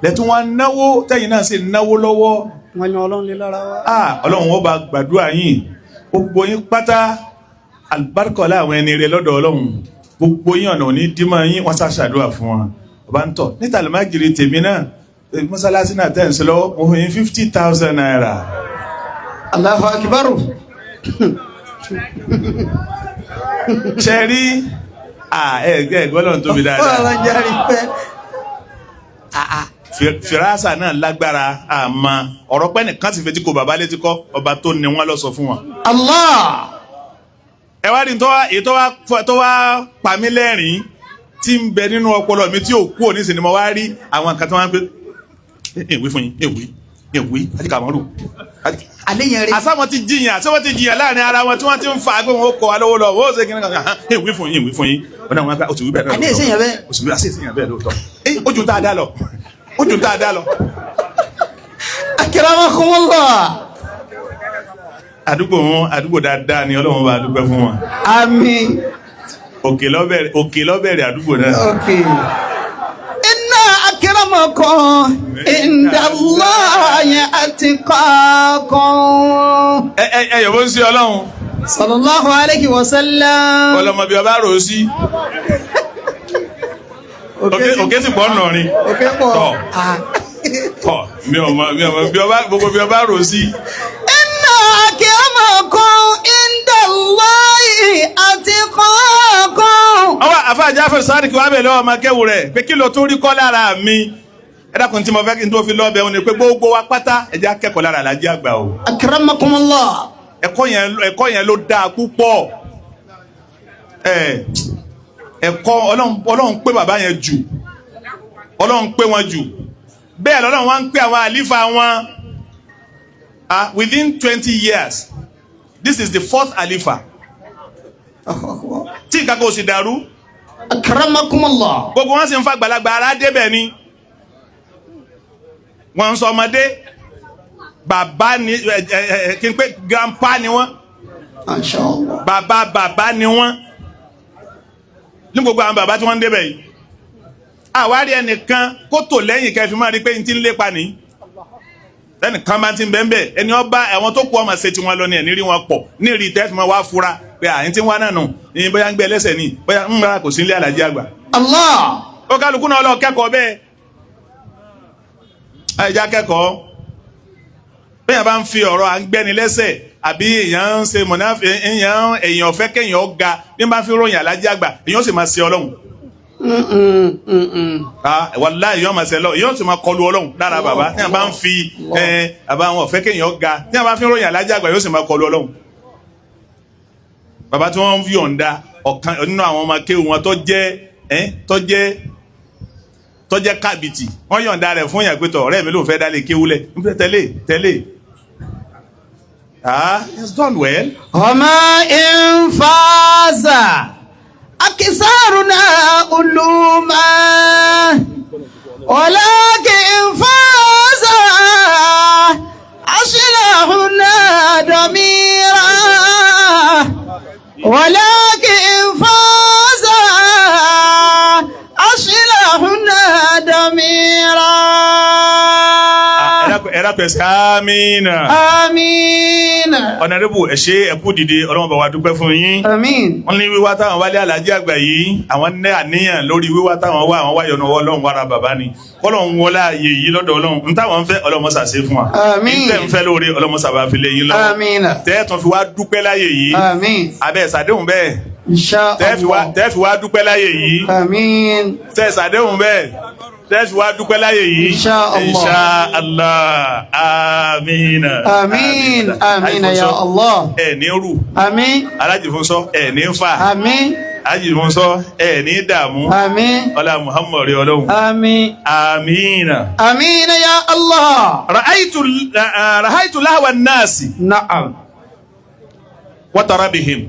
lẹ́tún wá náwó, tẹ́yìn náà sì náwó lọ́wọ́. Wọ́n yan Ọlọ́run lé lára wa. Ah, Ọlọ́run ó bá gbàdúrà yín, gbogbo yín pátá, àlùbáríkọ̀lá àwọn ẹni rẹ lọ́dọ̀ Ọlọ́run, gbogbo yín, ọ̀nà òní dímọ̀ yín. Wọ́n ṣàṣàdúrà fún wọn. Ọba ń tọ̀ níta lè má jìrì tèmi náà, mọ́sálásí náà tẹ̀ ń sọ lọ́wọ́, mo fún yín ₦50,000. Allahu akbar. Ṣe rí ẹ ẹ gbọ́dọ̀ tóbi dáadáa. Ọlọ́run jẹ́rìí pẹ́. Fìràsà náà lágbára, àmọ́ ọ̀rọ̀ pẹ́ nìkan sì fetí ko bàbá létí kọ́, ọba tó ní wọn lọ sọ fún wọn. Allah. Ẹ wá rí tó wá pa mí lẹ́rìn-ín tí ń bẹ nínú ọpọlọ mi tí ò kú òní sì ni mo wá rí àwọn nǹkan tó wá ń pè é, ìwé fún yín, ìwé ìwé àti kàmọ́rù. Alẹ́ yẹn rí. Àsáwọn ti jiyàn láàrin ara wọn tí wọ́n ti ń fa pé wọn ó kọ wa lówó lọ, wọ́n ó ṣe kí ni kan, ìwé fún yín, ìwé fún yín, wọn náà wọn gbá oṣù wíbẹ̀ náà. Àní èsì yẹn bẹ́ẹ̀. Oṣù wíbẹ̀ àṣẹ ìsìn yẹn bẹ́ẹ̀ lóòótọ́. Ẹ ojú tá a dá lọ, ojú tá a dá lọ. Akramakumullah. Àdúgbò wọn, àdúgbò dáadáa ni, Ọlọ́run bá dúpẹ́ fún wọn. Àmín. Òkè lọ́bẹ̀rẹ̀, òkè lọ́bẹ̀rẹ̀ àdúgbò náà. Okay. Inna akramakum indallahi atqakum. Ẹ ẹ ẹ yọ̀bọ̀ ń sí Ọlọ́run. Sallallahu alayhi wa sallam. Ọlọ́mọ bí ọba rò ó sí. Òkè sì pọ̀ nọ̀rin. Òkè pọ̀. Tọ̀ tọ̀, mi ò mọ bí ọba gbogbo bí ọba rò ó sí. Inna akramakum indallahi atqakum. Ọwọ́ àfa Jáfẹ́rù Sádíkì wà bẹ̀ lọ́wọ́ ọmọ akẹ́wò rẹ̀ pé kí ló tún rí kọ́ lára mi. Ẹ dákun, tí mo fẹ́ kí n tó fi lọ́ọ̀bẹ̀ òun ni pé gbogbo wa pátá, ẹ jẹ́ akẹ́kọ̀ọ́ lára Àlàájì Àgbà o. Akramakumullah. Ẹ̀kọ́ yẹn ló dáa púpọ̀. Ẹ̀kọ́ Ọlọ́run pé bàbá yẹn jù, Ọlọ́run pé wọn jù bẹ́ẹ̀ lọ́lọ́run wá ń pè àwọn àlífà wọn. Ah, within 20 years, this is the fourth àlífà tí nǹkan kò sì dàrú. Akramakumullah. Gbogbo wọn sì ń fa gbàlagbà ara débẹ̀ ni wọ́n ń sọ ọmọdé bàbá ni ẹ ẹ ẹ kí n pé grandpa ni wọ́n. Masha Allah. Bàbá bàbá ni wọ́n ní gbogbo àwọn bàbá tí wọ́n ń débẹ̀ yìí. Àwárí ẹnìkan kó tò lẹ́yìn kẹfì máa rí pé n ti ń lépa ní ẹnìkan bá ti ń bẹ́ẹ̀ ẹni ọba àwọn tó kú ọmọ ṣe tiwọn lọ ní ẹ̀ nírí wọn pọ̀ ní rí tẹ́fì máa wá fura pé à ń tí ń wá náà nù ní bóyá ń gbé ẹlẹ́sẹ̀ ní bóyá ń ra kò sí ilé Àlàjí Àgbà. Allah. Ó kálukú náà lọ kẹ́kọ̀ọ́ bẹ́ẹ̀, àìjá kẹ́kọ̀ọ́ bẹ́ẹ̀ bá ń fi ọ̀rọ̀ à ń gbẹ́ni lẹ́sẹ̀ àbí èèyàn ń ṣe mọ̀nà, èèyàn fẹ́ kéèyàn ó ga bí wọ́n bá fi ròyìn Àlàjí Àgbà, èèyàn sì máa ṣe Ọlọ́run. Ah, wàláhì, èèyàn máa ṣe Ọlọ́run, èèyàn sì máa kọlu Ọlọ́run lára bàbá tí wọ́n bá ń fi àbá wọn fẹ́ kéèyàn ga tí wọ́n bá fi ròyìn Àlàjí Àgbà, yóò sì máa kọlu Ọlọ́run. Bàbá tí wọ́n ń yọ̀ǹda ọ̀kan nínú àwọn ọmọ kéwù wọn tó jẹ́ kábìtì, wọ́n yọ̀ǹda rẹ̀ fún yàn pé tọ̀ ọ̀rẹ́ mi ló fẹ́ dálé kéwú lẹ̀ ń fẹ́ tẹ́lẹ̀ tẹ́lẹ̀. Ah, he has done well. وما إن فاز أكثرنا علوما ولكن فاز أصلحنا ضميرا ولكن فاز أصلحنا ضميرا. Ẹ̀rọ pẹ̀sẹ̀ amínà. آمين. Honourable, ẹ ṣé, ẹ kú dìde. Ọlọ́run bá wa dúpẹ́ fún yín. آمين. Wọ́n ní wíwá táwọn wálé Àlàjí Àgbà yìí, àwọn ní àníyàn lórí wíwá táwọn wá, àwọn wáyọ̀ náà Ọlọ́run wára bàbá ni kọ́lọ́run wọlé ààyè yìí lọ́dọ̀ Ọlọ́run n táwọn ń fẹ́, Ọlọ́run mọ́sà ṣe fún wa. Àmín. N tẹ́ ń fẹ́ lóore, Ọlọ́run mọ́sà bá fi lé yín lọ́wọ́. آمين. Tẹ́ẹ̀tún fi wá dúpẹ́ láyè yìí. آمين. Abẹ́ ìsàdéhùn bẹ́ẹ̀. إن شاء الله. Tẹ́ẹ̀ fi wá dúpẹ́ láyè yìí. آمين. Tẹ́ ìsàdéhùn bẹ́ẹ̀, tẹ́ẹ̀ fi wá dúpẹ́ láyè yìí. Insha Allah. Insha Allah, amina. آمين آمين يا الله. Ẹ̀ ní rù. آمين. Alájì fún sọ ẹ̀ ní fà. آمين. Alájì fún sọ ẹ̀ ní dààmú. آمين. Ọlá Muhammad rí Ọlọ́run. آمين. Amina. آمين يا الله. Ra'aytu lahwa an-nasi نعم. wa tarabihim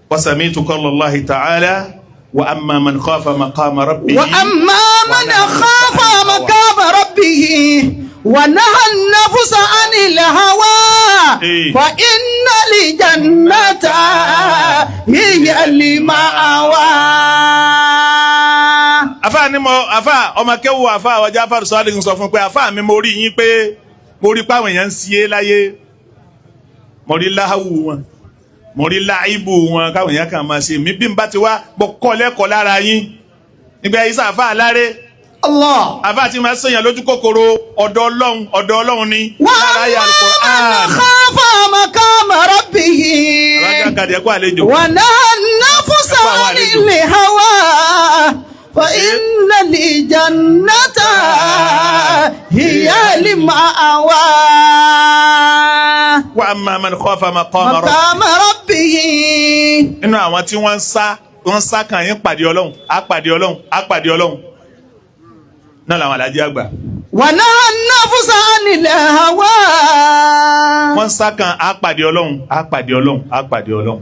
wa sami'tu qawla Allahi ta'ala wa amma man khafa maqama rabbihi. وأما من خاف مقام ربه ونهى النفس عن الهوى إيه. فإن الجنة هي المأوى. Afa ni mo afa ọmọ kẹwù afa àwọn Jáfàrù Sadiq sọ fún pé afa mi, mo rí yín pé mo rí páwọn èèyàn ń ṣe é láyé, mo rí láhàwù wọn, mo rí láìbù wọn, káwọn èèyàn kàn máa ṣe mí bí n bá ti wá mo kọ́ lẹ́kọ̀ọ́ lára yín nígbà yìí sáfà aláré. Allah. Afa ti máa ṣèyàn lójú kòkòrò ọ̀dọ̀ Ọlọ́run, ọ̀dọ̀ Ọlọ́run ni lára ayé وأما من Al-Qur'an. خاف مقام ربه Alága kàdé ẹ̀kọ́ àlejò. ونهى النفس عن الهوى فإن الجنة هي المأوى. Wa amma man khafa maqama rabbih. مقام ربه. Nínú àwọn tí wọ́n ń sá kàn yín pàdé Ọlọ́run, á pàdé Ọlọ́run, á pàdé Ọlọ́run náà làwọn Àlàájì Àgbà. ونهى النفس عن الهوى. Wọ́n ń sá kàn á pàdé Ọlọ́run, á pàdé Ọlọ́run, á pàdé Ọlọ́run,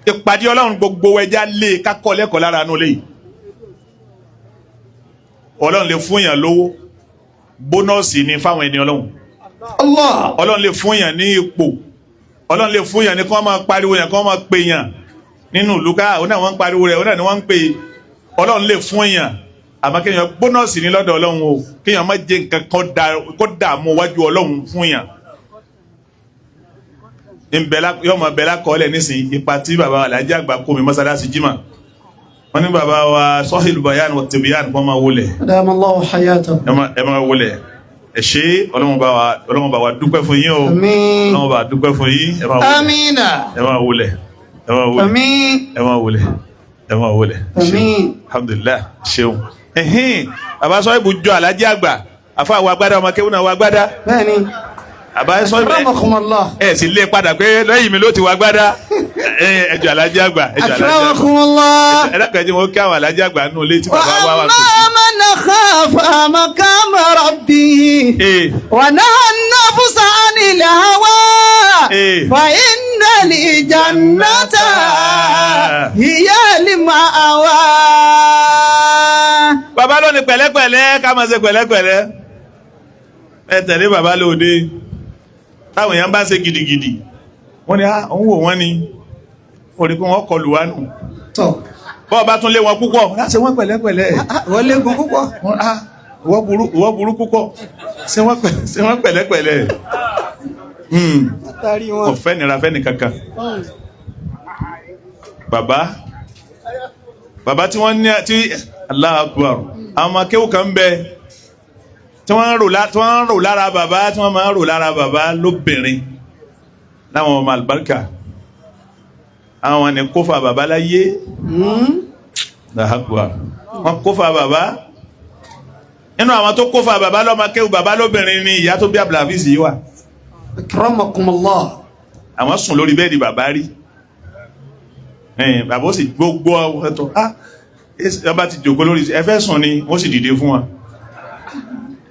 ìpàdé Ọlọ́run. Gbogbo ẹja lé kakọ́ lẹ́kọ̀ọ́ lára inú lé yìí. Ọlọ́run lè fún yàn lówó, bonus ni fáwọn ẹni Ọlọ́run. Allah. Ọlọ́run lè fún yàn ní ipò, Ọlọ́run lè fún yàn ní kí wọ́n máa pariwo yàn, kí wọ́n máa pè yàn nínú ìlú ká òun náà wọ́n ń pariwo rẹ̀, òun náà ni wọ́n ń pè é. Ọlọ́run lè fún èèyàn, àmọ́ kéèyàn bonus ní lọ́dọ̀ Ọlọ́run o, kéèyàn má jẹ́ nǹkan kan kó dààmú wájú Ọlọ́run fún èèyàn. Yóò máa bẹ̀lá kọ́lẹ̀ nísìnyí ipa tí bàbá Alhaji Àgbà kó mi mọ́sálásí jimá. Wọ́n ní bàbá wa Sahil Bayan wa Tibiyan kó máa wọlé. أدام الله حياته. Ẹ máa wọlé. Ẹ ṣé, Ọlọ́run bá wa, Ọlọ́run bá wa dúpẹ́ fún yín o. آمين. Ọlọ́run bá wa dúpẹ́ fún yín. Ẹ máa wọlé. آمين. Ẹ máa wọlé, ẹ máa wọlé. آمين. Ẹ máa wọlé, ẹ máa wọlé. Àmín. Alhamdulilah, ṣeun. Ẹhìn bàbá sọ ibùjọ Alhaji Àgbà àfa àwọn agbádá, ọmọ kéwù náà wọ agbádá. Bẹ́ẹ̀ni. Bàbá sọ ibù أكرمكم الله. ẹ sì lé padà pé lẹ́yìn mi ló ti wọ agbádá. Ẹjọ Alhaji Àgbà, ẹjọ Alhaji Àgbà. أكرمكم الله. Ẹ dákẹ́ jẹ́ wọn kí àwọn Alhaji Àgbà nù létí bàbá wa wà. وأما من خاف مقام ربه ونهى النفس عن الهوى فإن الجنة هي المأوى. Bàbá ló ní pẹ̀lẹ́pẹ̀lẹ́, ká máa ṣe pẹ̀lẹ́pẹ̀lẹ́. Ẹ tẹ̀lé bàbá lóde, táwọn èèyàn bá ṣe gidigidi, wọ́n ní ah, òun wò wọ́n ni orí pé wọ́n kọlù wá nù. Tọ́. Bọ́ọ̀ bá tún lé wọn púpọ̀, láti wọ́n pẹ̀lẹ́pẹ̀lẹ́. Wọ́n léegun púpọ̀. Wọ́n ah, ìwọ́ burú púpọ̀, ṣé wọ́n pẹ̀lẹ́pẹ̀lẹ́. Látàrí wọn. Kò fẹ́ nira fẹ́ nìkankan. Bàbá, bàbá tí wọ́n ní tí Allahu Akbar, àwọn ọmọ akéwù kan ń bẹ tí wọ́n ń rò lára bàbá, tí wọ́n máa ń rò lára bàbá lóbìnrin, láwọn ọmọ àlùbáríkà, àwọn ni kófà bàbá láyé. Allahu Akbar, wọ́n kófà bàbá. Nínú àwọn tó kófà bàbá lọ́mọ akéwù bàbá lóbìnrin ni ìyá tó bí Abdulhafiz yìí wà. أكرمكم الله. Àwọn sùn lórí bẹ́ẹ̀dì bàbá rí. Ẹ̀yìn bàbá ó sì gbogbo ẹ̀tọ́, ah, ọba ti jòkó lórí ẹ fẹ́ sùn ni, wọ́n sì dìde fún wa.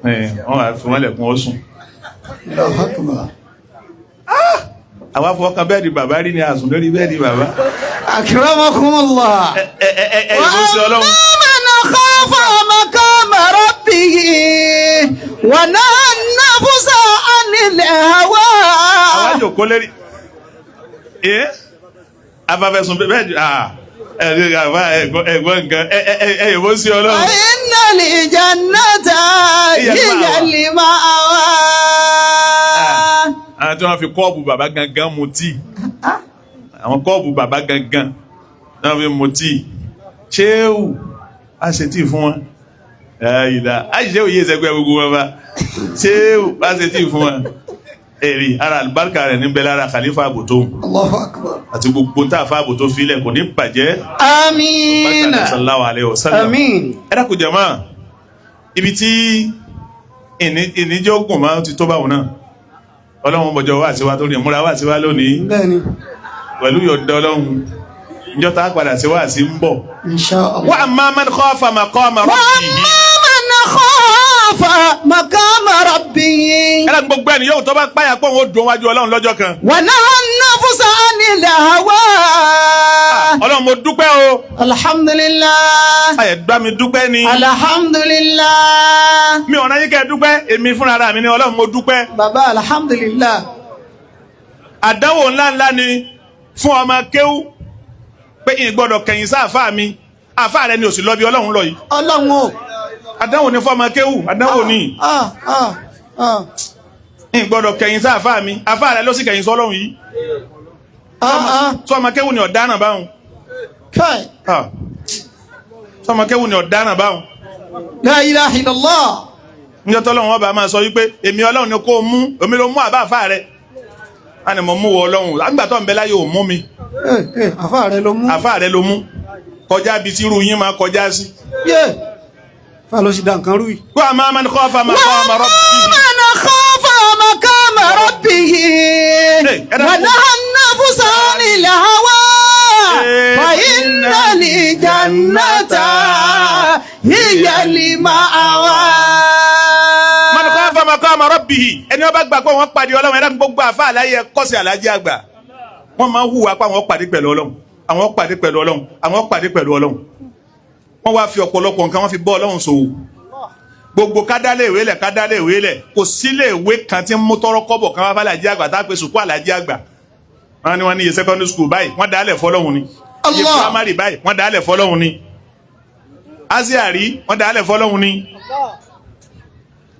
Ẹ̀yìn wọ́n wà fún wọn lẹ̀kún ó sùn. الله أكبر. Àwọn afọwọ́kan bẹ́ẹ̀dì bàbá rí ni àsùn lórí bẹ́ẹ̀dì bàbá. أكرمكم الله. Ẹ ẹ ẹ ẹ ìlú sí Ọlọ́run. وأما من خاف مقام ربه ونهى النفس عن الهوى. Àwọn jòkó lérí ẹ afafẹ́sùn bẹ́ẹ̀dì, ah, ẹ̀gbọ́n nǹkan, ẹ ẹ ẹ ìbò sí Ọlọ́run. فإن الجنة هي هي المأوى. المأوى. Àwọn tí wọ́n fi kọ́ọ̀bù bàbá gangan mu tíì, àwọn kọ́ọ̀bù bàbá gangan tí wọ́n fi mu tíì, ṣéwù á ṣe tíì fún wọn. Ẹ̀yìnlá àṣìṣe òye ìṣẹ́gbẹ́ gbogbo wọn bá ṣéwù á ṣe tíì fún wọn. Èrè ara àlùbáríkà rẹ̀ níbẹ̀ lára Khalifa Àbòtó الله أكبر. àti gbogbo tá a fa Àbòtó filẹ̀ kò ní bàjẹ́. آمين. Sallallahu alaihi wasallam. آمين. Ẹ dákun jàmá, ibi tí ìníjẹ́ ogun máa ti tó báwọn náà, Ọlọ́run bọ̀jọ̀ wá sí wa tó ní ìmúra wá sí wa lónìí. Bẹ́ẹ̀ni. Pẹ̀lú yọ̀ǹda Ọlọ́run, ìjọ tá a padà sí wá sí ń bọ̀. إن شاء الله. Wa amma man khafa maqama rabbihi. وأما من خاف مقام ربه Ẹ dákun, gbogbo ẹni yóò tó bá páyà pé òun ó dùn wájú Ọlọ́run lọ́jọ́ kan. ونهى النفس عن الهوى. Ọlọ́run, mo dúpẹ́ o. الحمد لله. Ayẹ̀ gbá mi dúpẹ́ ni. الحمد لله. Mi ọ̀nà yín kẹ́ ẹ dúpẹ́, èmi fúnra ara mi ni Ọlọ́run mo dúpẹ́. Bàbá, الحمد لله. Àdánwò ńláńlá ni fún ọmọ kéwú pé ìyìn gbọ́dọ̀ kẹ̀yìn sáàfáà mi, àfáà rẹ ni ò sì lọ bí Ọlọ́run lọ yìí. Ọlọ́run o. Àdánwò ni fún ọmọ kéwú, àdánwò ni. Ah, ah, ah. Ìyìn gbọ́dọ̀ kẹ̀yìn sáàfáà mi, àfáà rẹ ló sì kẹ̀yìn sọ́lọ́run yìí. Ah, ah. Sọ ọmọ kéwú ni ọ̀daràn báwọn. Kai. Ah. Sọ ọmọ kéwú ni ọ̀daràn báwọn. لا إله إلا الله. Níjọ́ tọ́lọ́run ọba máa sọ wípé èmi Ọlọ́run ni kó o mú, èmi ló mú àbá àfáà rẹ á ní mo mú wọ Ọlọ́run àgbà tó ń bẹ láyé ò mú mi. Eh, eh, àfáà rẹ ló mú. Àfáà rẹ ló mú kọjá bí tírú yín máa kọjá sí. Yé. Fà ló sì dá nǹkan rú yìí. Kó àmọ́ man khafa maqama rabbihi. ومن خاف مقام ربه ونهى النفس عن الهوى فإن الجنة هي المأوى. Man khafa maqama rabbihi, ẹni ó bá gbà pé wọ́n pàdé Ọlọ́run. Ẹ̀dá gbogbo àfa àláyé kọ́sì Alájí Àgbà, wọ́n máa ń hùwà pé àwọn pàdé pẹ̀lú Ọlọ́run, àwọn pàdé pẹ̀lú Ọlọ́run, àwọn pàdé pẹ̀lú Ọlọ́run. Wọ́n wá fi ọ̀pọ̀lọpọ̀ nǹkan wọ́n fi bọ́ Ọlọ́run ṣòwò. Gbogbo kádálé ìwé lẹ̀, kádálé ìwé lẹ̀, kò sílé ìwé kan tí ń mú tọrọ kọ́bọ̀ kan wá fún Alájí Àgbà tá a pè sùkú Alájí Àgbà. Wọ́n ní wọ́n ní iye secondary school báyìí, wọ́n dálẹ̀ fọlọ́hun ni, iye Allah. primary báyìí, wọ́n dálẹ̀ fọlọ́hun ni. Aziari wọ́n dálẹ̀ fọlọ́hún ni.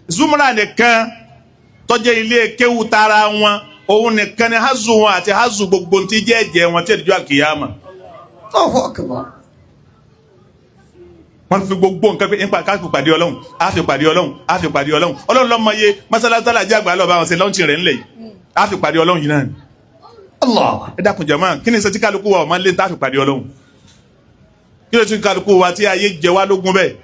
Zumra nìkan tó jẹ́ ilé kéwu tara wọn, òun nìkan ni hazu wọn àti hazu gbogbo tí jẹ́ ẹ̀jẹ̀ wọn tí èdè àkìyàmà. Allahu akbar. Wọ́n fi gbogbo nǹkan pé nípa káàkiri pàdé Ọlọ́run, á fi pàdé Ọlọ́run, á fi pàdé Ọlọ́run. Ọlọ́run lọ́mọ iye mọ́sálásí alájẹ́ àgbà lọ́ba àwọn ṣe lọ́ǹtì rẹ̀ ńlẹ̀ yìí, á fi pàdé Ọlọ́run yìí náà ni. Allah. Ẹ dákun jàmáà, kí ni sẹ́tí kálukú wa ọ̀ma lé ní tá a fi pàdé Ọlọ́run? Kí ló ti kálukú wa tí ayé jẹ wá lógún bẹ́ẹ̀?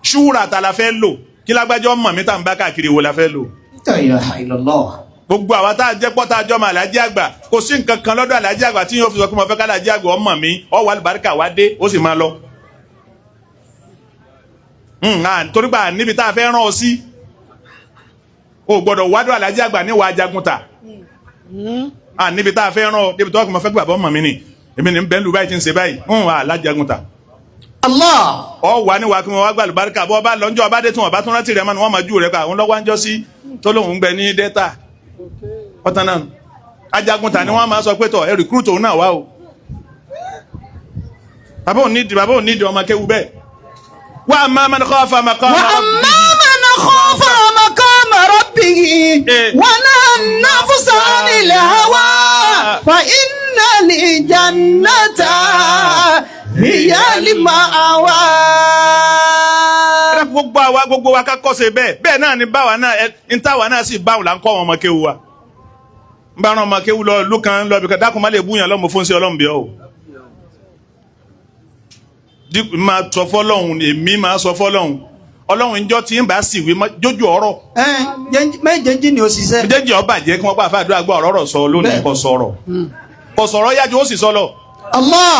Ṣúra ta la fẹ́ lò? Kí lágbájọ́ mọ̀ mí tá n bá káàkiri wo la fẹ́ lò? La ilaha illallah. Gbogbo àwa tá a jẹ́ pọ́ tá a jọ́ mọ Àlàájì Àgbà, kò sí nǹkan kan lọ́dọ̀ Àlàájì Àgbà tí yóò fi sọ pé mo fẹ́ ká Àlàájì Àgbà ọmọ mi ọwọ́ àlùbáríkà wá dé, ó sì máa lọ. Torí gbà níbi tá a fẹ́ rán ọ sí, o gbọ́dọ̀ wádùn Àlàájì Àgbà níwàá ajagunta. Níbi tá a fẹ́ rán ọ débi tó wà kó mo fẹ́ gbàgbọ́ ọmọ mi ni, èmi ní bẹ́ẹ̀ lù báyìí tí ń ṣe báyìí ń wà alájagunta. Allah. Ọ wà níwàá kí wọn wá gbà àlùbáríkà bọ́ ọba lọ́njọ́ ọba dé tí wọn bá tún rántí rẹ̀ mọ́ ni wọ́n máa jù rẹ̀ pa àwọn lọ́wọ́ àjọ sí tó lóun ń gbẹ ní dẹ́ta ọ̀tán náà. Ajagunta ni wọ́n máa sọ pé tọ̀ ẹ rìkúrútù òun náà wá o. Bàbá òun nídìí ọmọ kéwu bẹ́ẹ̀. Wa amma man khafa maqama Wa amma man khafa maqama rabbihi Eh. wa naha an-nafsa 'anil hawa fa innal jannata hiya al-ma'wa. Ẹ gbogbo àwa, gbogbo wa ká kọ́sẹ̀ bẹ́ẹ̀ bẹ́ẹ̀ náà ni báwa náà ẹ ń táwa náà sì báwọn là ń kọ́ wọn ọmọ kéwu wa. Ń bá wọn ọmọ kéwu lọ ìlú kan lọ ibìkan, dákun má lè búyàn lọ́mọ fún sí Ọlọ́run bí ọ o. Máa sọ fọ́lọ́hun, èmi máa sọ fọ́lọ́hun, Ọlọ́run ìjọ tí ń bá sì wí jójú ọ̀rọ̀. Ẹ méjèèjì ni ó ṣiṣẹ́. Jẹ́jẹ́ ọba jẹ́ kí wọ́n pa àfáàdúrà gbọ́ ọ̀rọ̀ sọ lónìí. Bẹ́ẹ̀. Kò sọ̀rọ̀, kò sọ̀rọ̀ yájú, ó sì sọ lọ. Allah.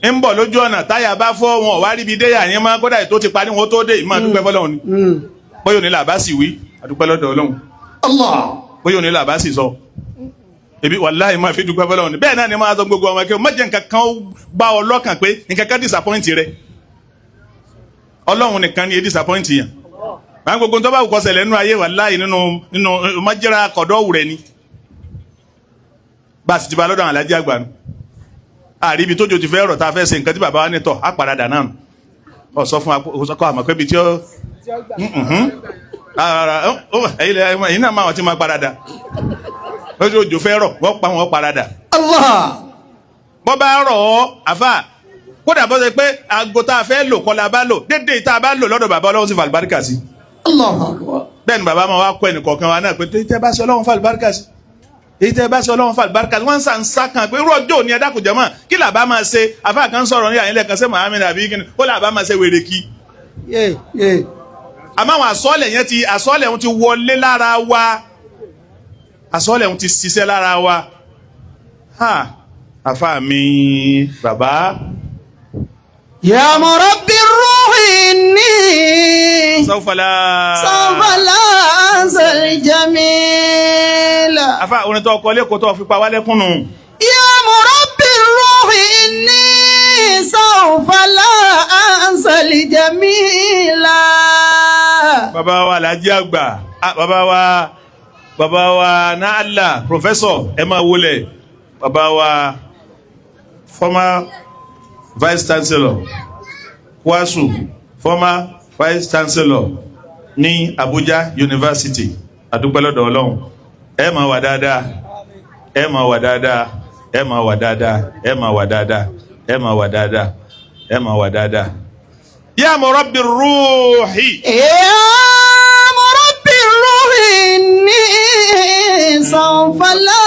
Ń bọ̀ lójú ọ̀nà, táyà bá fọ́, wọn ò wá ríbi déyà yẹn máa kódà ètò ti parí wọn tó dé ìmọ̀ àdúpẹ́ fọlọ́run ni. Bóyá òní làbá sì wí, àdúpẹ́ lọ́dọ̀ Ọlọ́run. Allah. Bóyá òní làbá sì sọ, ebi wàláhì máa fi dúpẹ́ fọlọ́run ni. Bẹ́ẹ̀ náà ni máa sọ gbogbo ọmọ akẹ́wọ̀n, má jẹ́ nǹkan kan ó bá ọ lọ́kàn pé nǹkan kan disappoint rẹ. Ọlọ́run nìkan ni e disappoint yẹn. Máa gbogbo tó bá wù kó ṣẹlẹ̀ nínú ayé, wàláhì nínú májẹ́ra kọ̀dọ̀ rẹ ni. Bá a sì ti ba lọ́dọ̀ àwọn alájí àgbà nù, àríbi tójò ti fẹ́ rọ̀ tá a fẹ́ ṣe nǹkan tí bàbá wa ní tọ̀ á paradà náà nù. Ọ sọ fún wa kọ́ àmọ́ pé ibi tí ó ẹ̀yin náà máa wọ́n ti máa paradà lójú òjò fẹ́ rọ̀, wọ́n pa wọn paradà. Allah. Bọ́ bá rọ̀ ọ́ àfà, kódà bọ́ sọ pé aago tá a fẹ́ lò kọ́ la bá lò dédé tá a bá lò lọ́dọ̀ bàbá, Ọlọ́run sì fàlùbáríkà sí. Allahu akbar. Bẹ́ẹ̀ ni bàbá máa wá kọ́ ẹnì kọ̀ọ̀kan wa náà pé tẹ́ bá ṣe, Ọlọ́run fàlùbáríkà sí, èyí tẹ́ bá ṣe, Ọlọ́run fàlùbáríkà sí. Wọ́n ń sàn sá kan pé irú ọjọ́ òní, ẹ̀dá kò jẹ́ mọ́ kí làbá máa ṣe. Àfà kan sọ̀rọ̀ ní àyìnlẹ̀ kan sẹ́ Muhammed àbí kíni ó làbá máa ṣe wèrè kí. Yé yé. Àmọ́ àwọn àsọ́ọ̀lẹ̀ yẹn ti àsọ́ọ̀lẹ̀ wọn ti wọlé lára wa, àsọ́ọ̀lẹ̀ wọn ti ṣiṣẹ́ lára wa. Ha, àfà mi bàbá. Ya murabbi ruhi inni. Sawfala. Sawfa la ansal jamila. Àfà, orin tó ọkọ lẹ́kọ̀ọ́ tó fi pa wálẹ́kùn nù. Ya murabbi ruhi inni sawfa la ansal jamila. Bàbá wa Alhaji Àgbà, bàbá wa náàlà professor, ẹ máa wọlé. Bàbá wa former vice chancellor KWASU, former vice chancellor ní Abuja University, àdúpẹ́ lọ́dọ̀ Ọlọ́run. Ẹ máa wà dáadáa, ẹ máa wà dáadáa, ẹ máa wà dáadáa, ẹ máa wà dáadáa, ẹ máa wà dáadáa, ẹ máa wà dáadáa. Ya murabbi ruhi. Ya murabbi ruhi inni sawfa la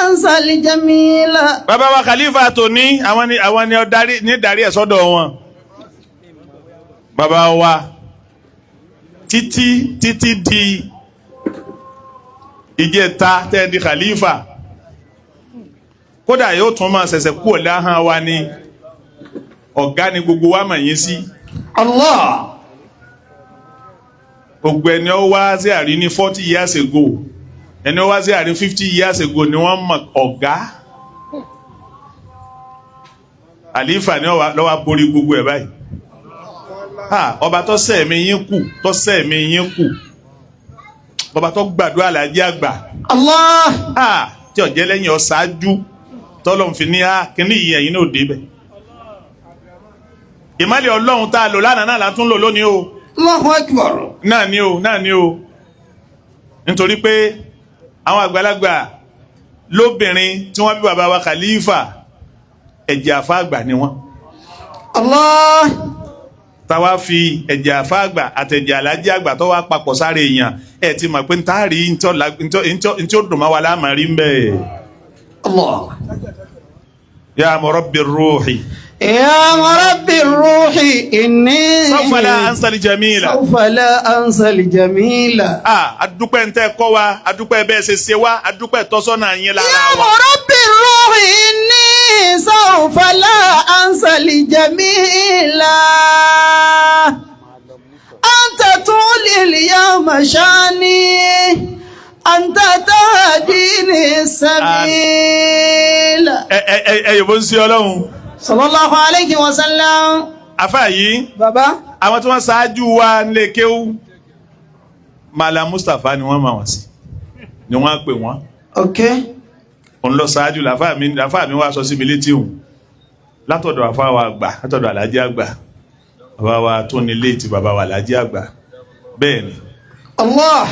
ansal jamila. Bàbá wa khalifa tòní, àwọn ni ọdarí ní darí ẹ̀ sọ́dọ̀ wọn. Bàbá wa títí títí di ìjẹta tẹ́ di khalifa, kódà yóò tún máa ṣẹ̀ṣẹ̀ kúrò láhàn wa ni ọ̀gá ni gbogbo wa mọ̀ yín sí. Allah. Gbogbo ẹni ó wá sí àrí ní 40 years ago, ẹni ó wá sí àrí 50 years ago ni wọ́n mọ̀ ọ̀gá àlífà ni lọ́wọ́ borí gbogbo ẹ̀ báyìí. Ha, ọba tó sẹ̀mí yín kù, tó sẹ̀mí yín kù, ọba tó gbàdúrà Àlàájì Àgbà. Allah. Ha, tí ọ̀jẹ́ lẹ́yìn ọ̀ṣáájú tọ́lọ́n fi ní ha kíní yìí, ẹ̀yin náà débẹ̀. Ìmọ́lẹ̀ Ọlọ́run tá a lò lánàá náà la tún lò lónìí o. Allahu akbar. Náà ni o, náà ni o. Nítorí pé àwọn àgbàlagbà lóbìnrin tí wọ́n bí bàbá wa Khalifa, ẹ̀jẹ̀ àfa àgbà ni wọ́n. Allah. Táwa fi ẹ̀jẹ̀ àfa àgbà àtẹ̀jẹ̀ alájí àgbà tó wá papọ̀ sáré èèyàn, ẹ̀ ti mọ̀ pé ń tá rí ntí ó dùn mọ́ wa láàmà rí ń bẹ́ẹ̀. Allah. Ya murabbi ruhi. يا مربي الروح إني Sawfa la ansa al-jamila. سوف لا أنسى الجميل. Ah, adúpẹ́ ń tẹ́ kọ́ wa, adúpẹ́ bẹ́ẹ̀ ṣe ṣe wá, adúpẹ́ tọ́sọ́nà yín lára يا wa. مربي الروح إني سوف لا أنسى الجميل. أنت تولي اليوم شاني، أنت تهديني السبيل. Ẹ ẹ ẹ ẹ yòbó ń sí Ọlọ́run. صلى الله عليه وسلم. Àfáà yìí, Baba. àwọn tí wọ́n ṣáájú wa nílé kéwú, Malam Mustapha ni wọ́n máa wọ̀n sí, ni wọ́n á pè wọ́n. Okay. Òun lọ ṣáájú làfáà mi, làfáà mi wá sọ sí mi létí òun. Látọ̀dọ̀ àfáà wa àgbà, látọ̀dọ̀ Àlájí àgbà, bàbá wa tó ní léètì bàbá wa Àlájí àgbà. Bẹ́ẹ̀ ni. Allah.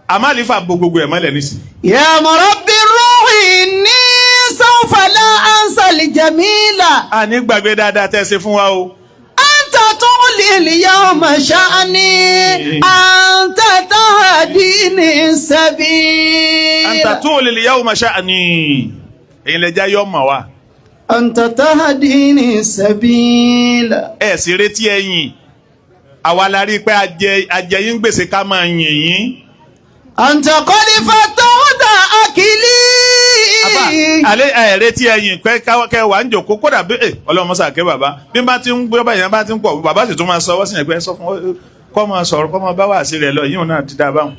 Àmàlífà bo gbogbo ẹ̀ mọ́lẹ̀ nísìnyí. يا مربي الروح إني سوف لا أنسى الجميل. A ní gbàgbé dáadáa tẹ́ ṣe fún wa o. أنت تولي اليوم شأني، أنت تهديني السبيل. Anta tu'li al-yawma sha'ni. Èyí lẹ já yọ mọ̀ wa. أنت تهديني السبيل. Ẹ sì retí ẹ̀yìn. Àwa la rí i pé ajẹ yín gbèsè ká máa yìn yín. أنت قد فتحت أكلي. Àbá àlẹ́ ẹ retí ẹ̀yìn pé kẹ́ wà ń jòkó kódà bí ẹ Ọlọ́run mọ́sà kẹ́ bàbá. Bí n bá ti ń gbé báyìí bá ti ń pọ̀, bàbá sì tún máa sọ ọwọ́ sí yẹn pé ẹ sọ fún kọ́ máa sọ̀rọ̀ kọ́ máa bá wà sí rẹ̀ lọ, yíò náà ti dá báwọn.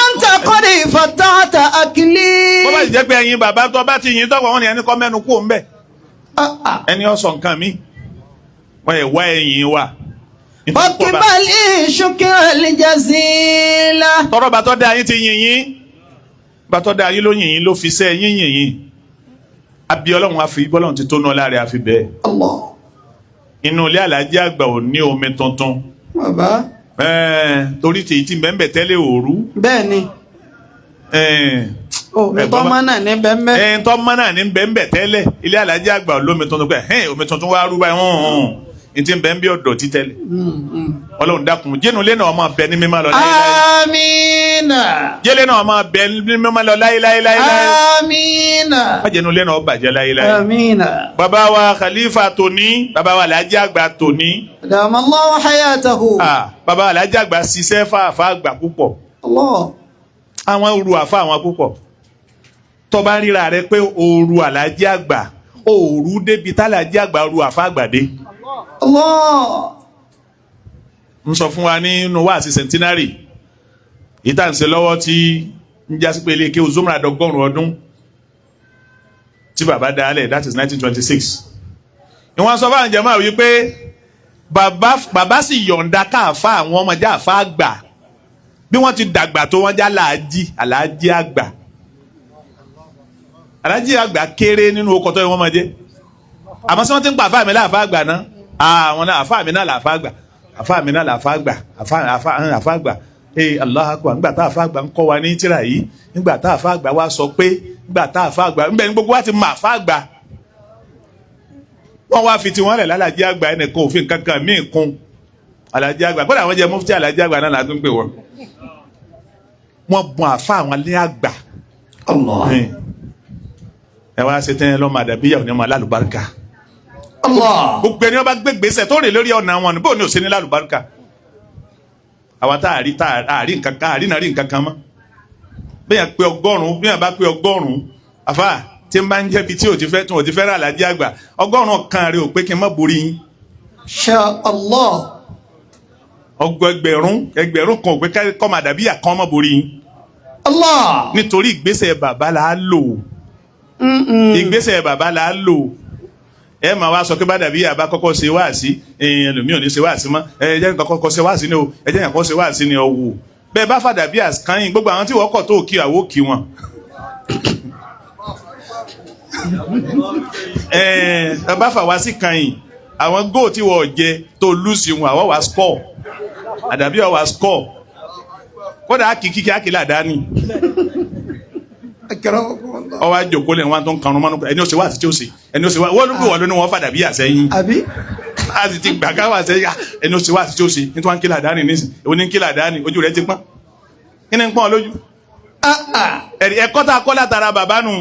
أنت قد فتحت أكلي. Bó bá sì jẹ́ pé ẹ̀yin bàbá tó bá ti yìn tọ́pọ̀ wọn ni ẹni kọ́ mẹ́nu kú òun bẹ̀. آه، آه. Ẹni ọ̀sọ̀ nǹkan mi. Wọ́n yẹ wá ẹ̀yìn wa. فاقبل شكر الجزيل. Tọrọ bàtọ́ da yín ti yìn yín, bàtọ́ da yín ló yìn yín ló fi sẹ́ yín yìn yín. Àbí Ọlọ́run àfi bọ́lọ́run ti tó ná láre àfi bẹ́ẹ̀. Allah. Inú ilé Àlájí àgbà ò ní omi tuntun. Bàbá. Torí tèyí tí bẹ́ẹ̀ tẹ́lẹ̀ òru. Bẹ́ẹ̀ ni. Omi tó mọ́ náà ní bẹ́ẹ̀. Ẹ̀ẹ́n tó mọ́ náà ní bẹ́ẹ̀ tẹ́lẹ̀. Ilé Àlájí àgbà ò lómi tuntun pé ẹ̀hẹ́n omi tuntun wá rú báyìí hùn hùn. Ní ti bẹ́ẹ̀ bí ọ̀dọ̀ tí tẹ́lẹ̀. Ọlọ́run dákun jẹ́nu ilé náà máa bẹ ní mímọ́ lọ láéláé. Amina. Jẹ́lé náà máa bẹ ní mímọ́ lọ láéláéláé. Amina. Má jẹ́nu ilé náà bàjẹ́ láéláé. Amina. Bàbá wa Khalifa tòní, bàbá wa Alhaji àgbà tòní. Dama Allahu hayatahu. Ah, bàbá wa Alhaji àgbà ṣiṣẹ́ fàáfà àgbà púpọ̀. Allah. Àwọn òru àfa àwọn púpọ̀. Tó bá ríra rẹ pé òru Alhaji àgbà, òru débi tálàjí àgbà òru àfa àgbà dé. Allah. Ń sọ fún wa nínú wáàsí centenary ìta ń ṣe lọ́wọ́ tí ń jásí pé ilé kéwú Zumra dọ́gọ́rùn ọdún tí bàbá dálẹ̀, that is 1926. Ìwọ̀n sọ fáwọn jàmáà wípé bàbá sì yọ̀ǹda káàfá àwọn ọmọdé àfá àgbà bí wọ́n ti dàgbà tó wọ́n já làájì àlàájì àgbà. Àlàájì àgbà kéré nínú okọ̀ tó yẹ wọ́n máa jẹ́, àmọ́ sí wọ́n ti ń pa àfá mi láàfá àgbà náà, àwọn náà àfá mi náà làfá àgbà, àfá mi náà làfá àgbà, àfá àfá àfá àgbà. Ee, Allahu Akbar. Nígbà tá àfá àgbà ń kọ́ wa ní tírà yìí, nígbà tá àfá àgbà wa sọ pé nígbà tá àfá àgbà ńbẹ ní gbogbo wa ti mọ àfá àgbà, wọ́n wá fi tiwọn lẹ̀ lálàjì àgbà. Ẹnìkan òfin kankan míì kún àlàjì àgbà, kódà àwọn jẹ mufti àlàjì àgbà náà látún pè wọ́n. Wọ́n bùn àfá àwọn ní àgbà. Allah. Ẹ wá ṣe tẹ́yẹ lọ́mọ àdàbíyà ò ní ọmọ alálùbáríkà. Allah. Gbogbo ẹni wọn bá gbé gbèsè tó rè lórí ọ̀nà wọn ni bóun ni ò sí ní lálùbáríkà. Àwa tá a rí tá a rí nǹkan kan àrí náà rí nǹkan kan mọ́. Bẹ́ẹ̀ pé 100, bẹ́ẹ̀ bá pé 100 àfà tí n bá ń jẹ́bi tí ò ti fẹ́ tí ò ti fẹ́ rà lájí àgbà, 100 kan rè ò pé kí n má borí yín. Sha Allah. Ọgbọ ẹgbẹ̀rún ẹgbẹ̀rún kan ò pé kọ́ máa dàbí ìyà kan má borí yín. Allah. Nítorí ìgbésẹ̀ bàbá là á lò. Ìgbésẹ̀ bàbá là á lò. Ẹ máa wá sọ pé bá dàbí ìyá bá kọ́kọ́ ṣe wáàsí, ẹlòmíì ò ní ṣe wáàsí mọ́. Ẹ jẹ́ nǹkan kọ́kọ́ ṣe wáàsí ni o, ẹ jẹ́ nǹkan ṣe wáàsí ni ọ̀wù. Bẹ́ẹ̀ bá fàdàbí àkànyìn gbogbo àwọn tí wọ́n kọ̀ tó kí àwọ̀ kí wọn. Ẹ bá fà wá sí kànyìn Àwọn goal tí wọ́n jẹ tó lose wọn, àwọn wà score, àdàbí ọ̀ wà score. Kódà kìkì kí àdáni. Akramakumullah. Ọwọ́ àjòkó lẹ́nu wọn tó ń kanrun mọ́nú, ẹni ó ṣe wá àti tí ó ṣe, ẹni ó ṣe wá, wọ́n ló wọ́n ló ní wọ́n fàdà bí àsẹ́yìn. Àbí? A sì ti gbà ká wà sẹ́yìn. Ẹni ó ṣe wá àti tí ó ṣe nítorí wọn kí làdáni nísìn, èwo ní kí làdáni? Ojú rẹ ti pọ́n, kí ni ń pọ́n lójú? Ẹ̀rí ẹ̀kọ́ tá a kọ́ látara bàbá nu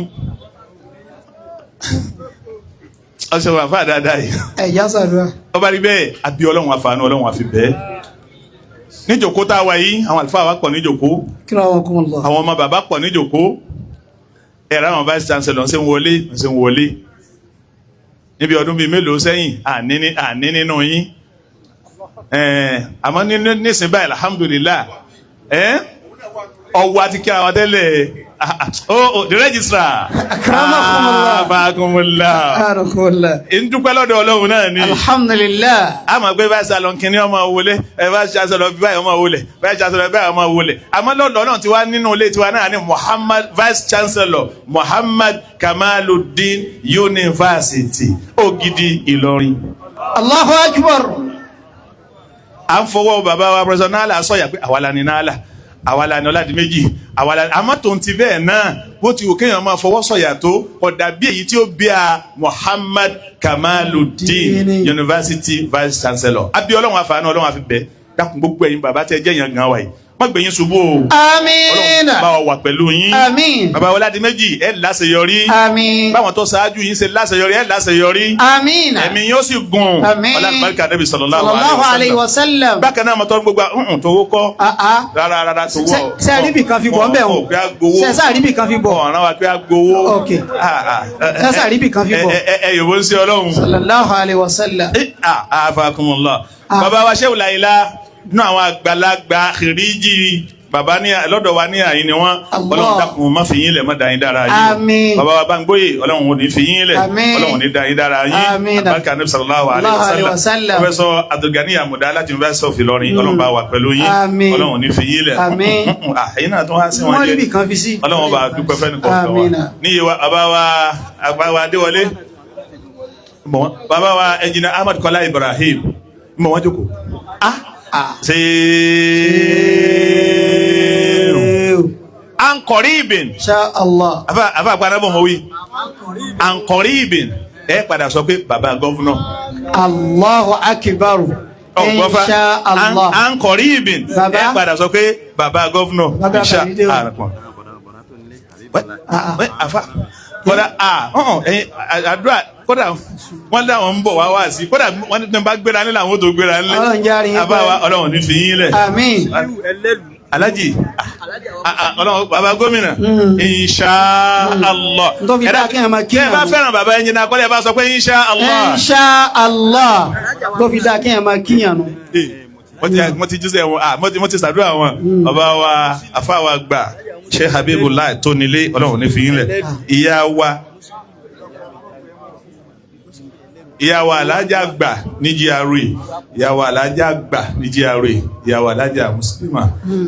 ọ̀sẹ̀ wà fà dáadáa yìí. Ẹ̀yà sàdúrà. Ọba rí bẹ́ẹ̀, àbí Ọlọ́run, àfààní Ọlọ́run, àfi bẹ́ẹ̀ níjòkó tá a wà yìí, àwọn àlùfáà wa pọ̀ níjòkó. Akramakumullah. Àwọn ọmọ bàbá pọ̀ níjòkó. Ẹ̀rọ àwọn vice chancellor ń ṣe ń wọlé, ń ṣe ń wọlé. Níbi ọdún bíi mélòó sẹ́yìn, àní nínú yín. Àmọ́ nísìnyí báyìí, alhamdulillah, ọwọ́ àti kí àwọn tẹ́lẹ̀. Oh, the registrar. Akramakumullah. Akramakumullah. Akramakumullah. Ń dúpẹ́ lọ́dọ̀ Ọlọ́run náà ni. Alhamdulillah. A máa gbé vice chancellor kínní ọmọ wọlé, ẹ vice chancellor báyìí ọmọ wọlé, vice chancellor báyìí ọmọ wọlé. Àmọ́ lọ́dọ̀ náà tiwa nínú ilé tiwa náà ni Muhammad vice chancellor Muhammad Kamaluddin University, Ògidì Ìlọrin. Allahu akbar. À ń fọwọ́ bàbá wa Professor Nala sọ̀yà pé àwa la ni Nala, àwa la ni Ọládìméjì, àwa la. Àmọ́ tó ń ti bẹ́ẹ̀ náà, bó ti wù kéèyàn máa fọwọ́ sọ̀yà tó, ọ̀dà bí èyí tí ó bí a Muhammad Kamaluddin University vice chancellor. Àbí Ọlọ́run, àfààní Ọlọ́run, àfi bẹ́ẹ̀. Dákun, gbogbo ẹ̀yin bàbá tẹ́ jẹ́ yẹn gan wa yìí, má gbé yín ṣubú o. Àmín. Ọlọ́run bá wa wà pẹ̀lú yín. Àmín. Bàbá Ọládìméjì, ẹ̀ láṣeyọrí. Àmín. Báwọn tó ṣáájú yín ṣe láṣeyọrí, ẹ̀ láṣeyọrí. Àmín. Ẹ̀mí yóò sì gùn. Àmín. Ọlá Nabi sallallahu Sallallahu alayhi wa sallam. Bákan náà, mọ̀tọ́ gbogbo tó wó kọ́. Ah ah. Rárá rárá, tó wọ́. Ṣé àríbì kan fi bọ̀ ń bẹ̀ wọ́n? Pé a gbowó. Ṣé àríbì kan fi bọ̀? Ọ̀ràn wa pé a gbowó. Ok. Ṣé àríbì kan fi bọ̀? Ẹ ẹ yòówó ń ṣe Ọlọ́run. Sallallahu alayhi wa sallam. Afakumullah. Bàbá wa Shehu Laila, nínú àwọn àgbàlagbà kìrìjì bàbá ní lọ́dọ̀ wa ní àyín ni wọ́n. Ọlọ́run dákun, má fi yín lẹ̀, má dá yín dára yín. Àmín. Bàbá wa Báńgbóyè, Ọlọ́run ò ní fi yín lẹ̀. Àmín. Ọlọ́run ò ní dá yín dára yín. Àmín. Àbáríkà Nabi sallallahu alayhi wa sallam. Professor Abdulgani Amuda láti University of Ìlọrin, Ọlọ́run bá wà pẹ̀lú yín. Àmín. Ọlọ́run ò ní fi yín lẹ̀. Àmín. Ẹ̀yin náà tó wá sí wọn Wọ́n jẹ. rí bì kan fi sí. Ọlọ́run bá dúpẹ́ fẹ́ni kọ̀ọ̀kan wa. Àmín. Níyì wa, bàbá wa, bàbá wa Adéwọlé, bàbá wa Engineer Ahmad Kọ́lá Ibrahim, mọ̀ wọ́n jókòó. Ah, ṣe ankọ̀rí ibìn. Insha Allah. Afa àgbàdo bọ̀ mọ̀ wí ankọ̀rí ibìn, ẹ padà sọ pé bàbá governor. Allahu akbar. Ọgbọ́fà. Insha Allah. Ankọ̀rí ibìn, ẹ padà sọ pé bàbá governor. Insha Allah. Afa kódà ẹyin àdúrà kódà wọ́n dá wọn ń bọ̀ wá wá sí, kódà wọ́n ní bá gbéra nílẹ̀, àwọn tó gbéra nílẹ̀. Ọlọ́run jẹ́ àárín yín àbá wa pẹ́. Ọlọ́run ní fi yín lẹ̀. Àmín. Alájì, Ọlọ́run, bàbá gómìnà, insha Allah. Tó fi dá kí ẹ máa kí ẹ bá àwọn. fẹ́ràn bàbá ẹnjìnà akọ́lẹ̀, ẹ bá sọ pé insha Allah. Insha Allah. Tó fi dá kí ẹ máa kíyàn nù. Wọ́n ti jíṣẹ́ wọn, wọ́n ti ṣàdúrà wọn. Bàbá wa, àfa wa gbà, Sheikh Habibullah tó nílé, Ọlọ́run ní fi yín lẹ̀. Ìyá wa, ìyá wa alájà gbà ní GRA, ìyá wa alájà gbà ní GRA, ìyá wa alájà mùsùlùmá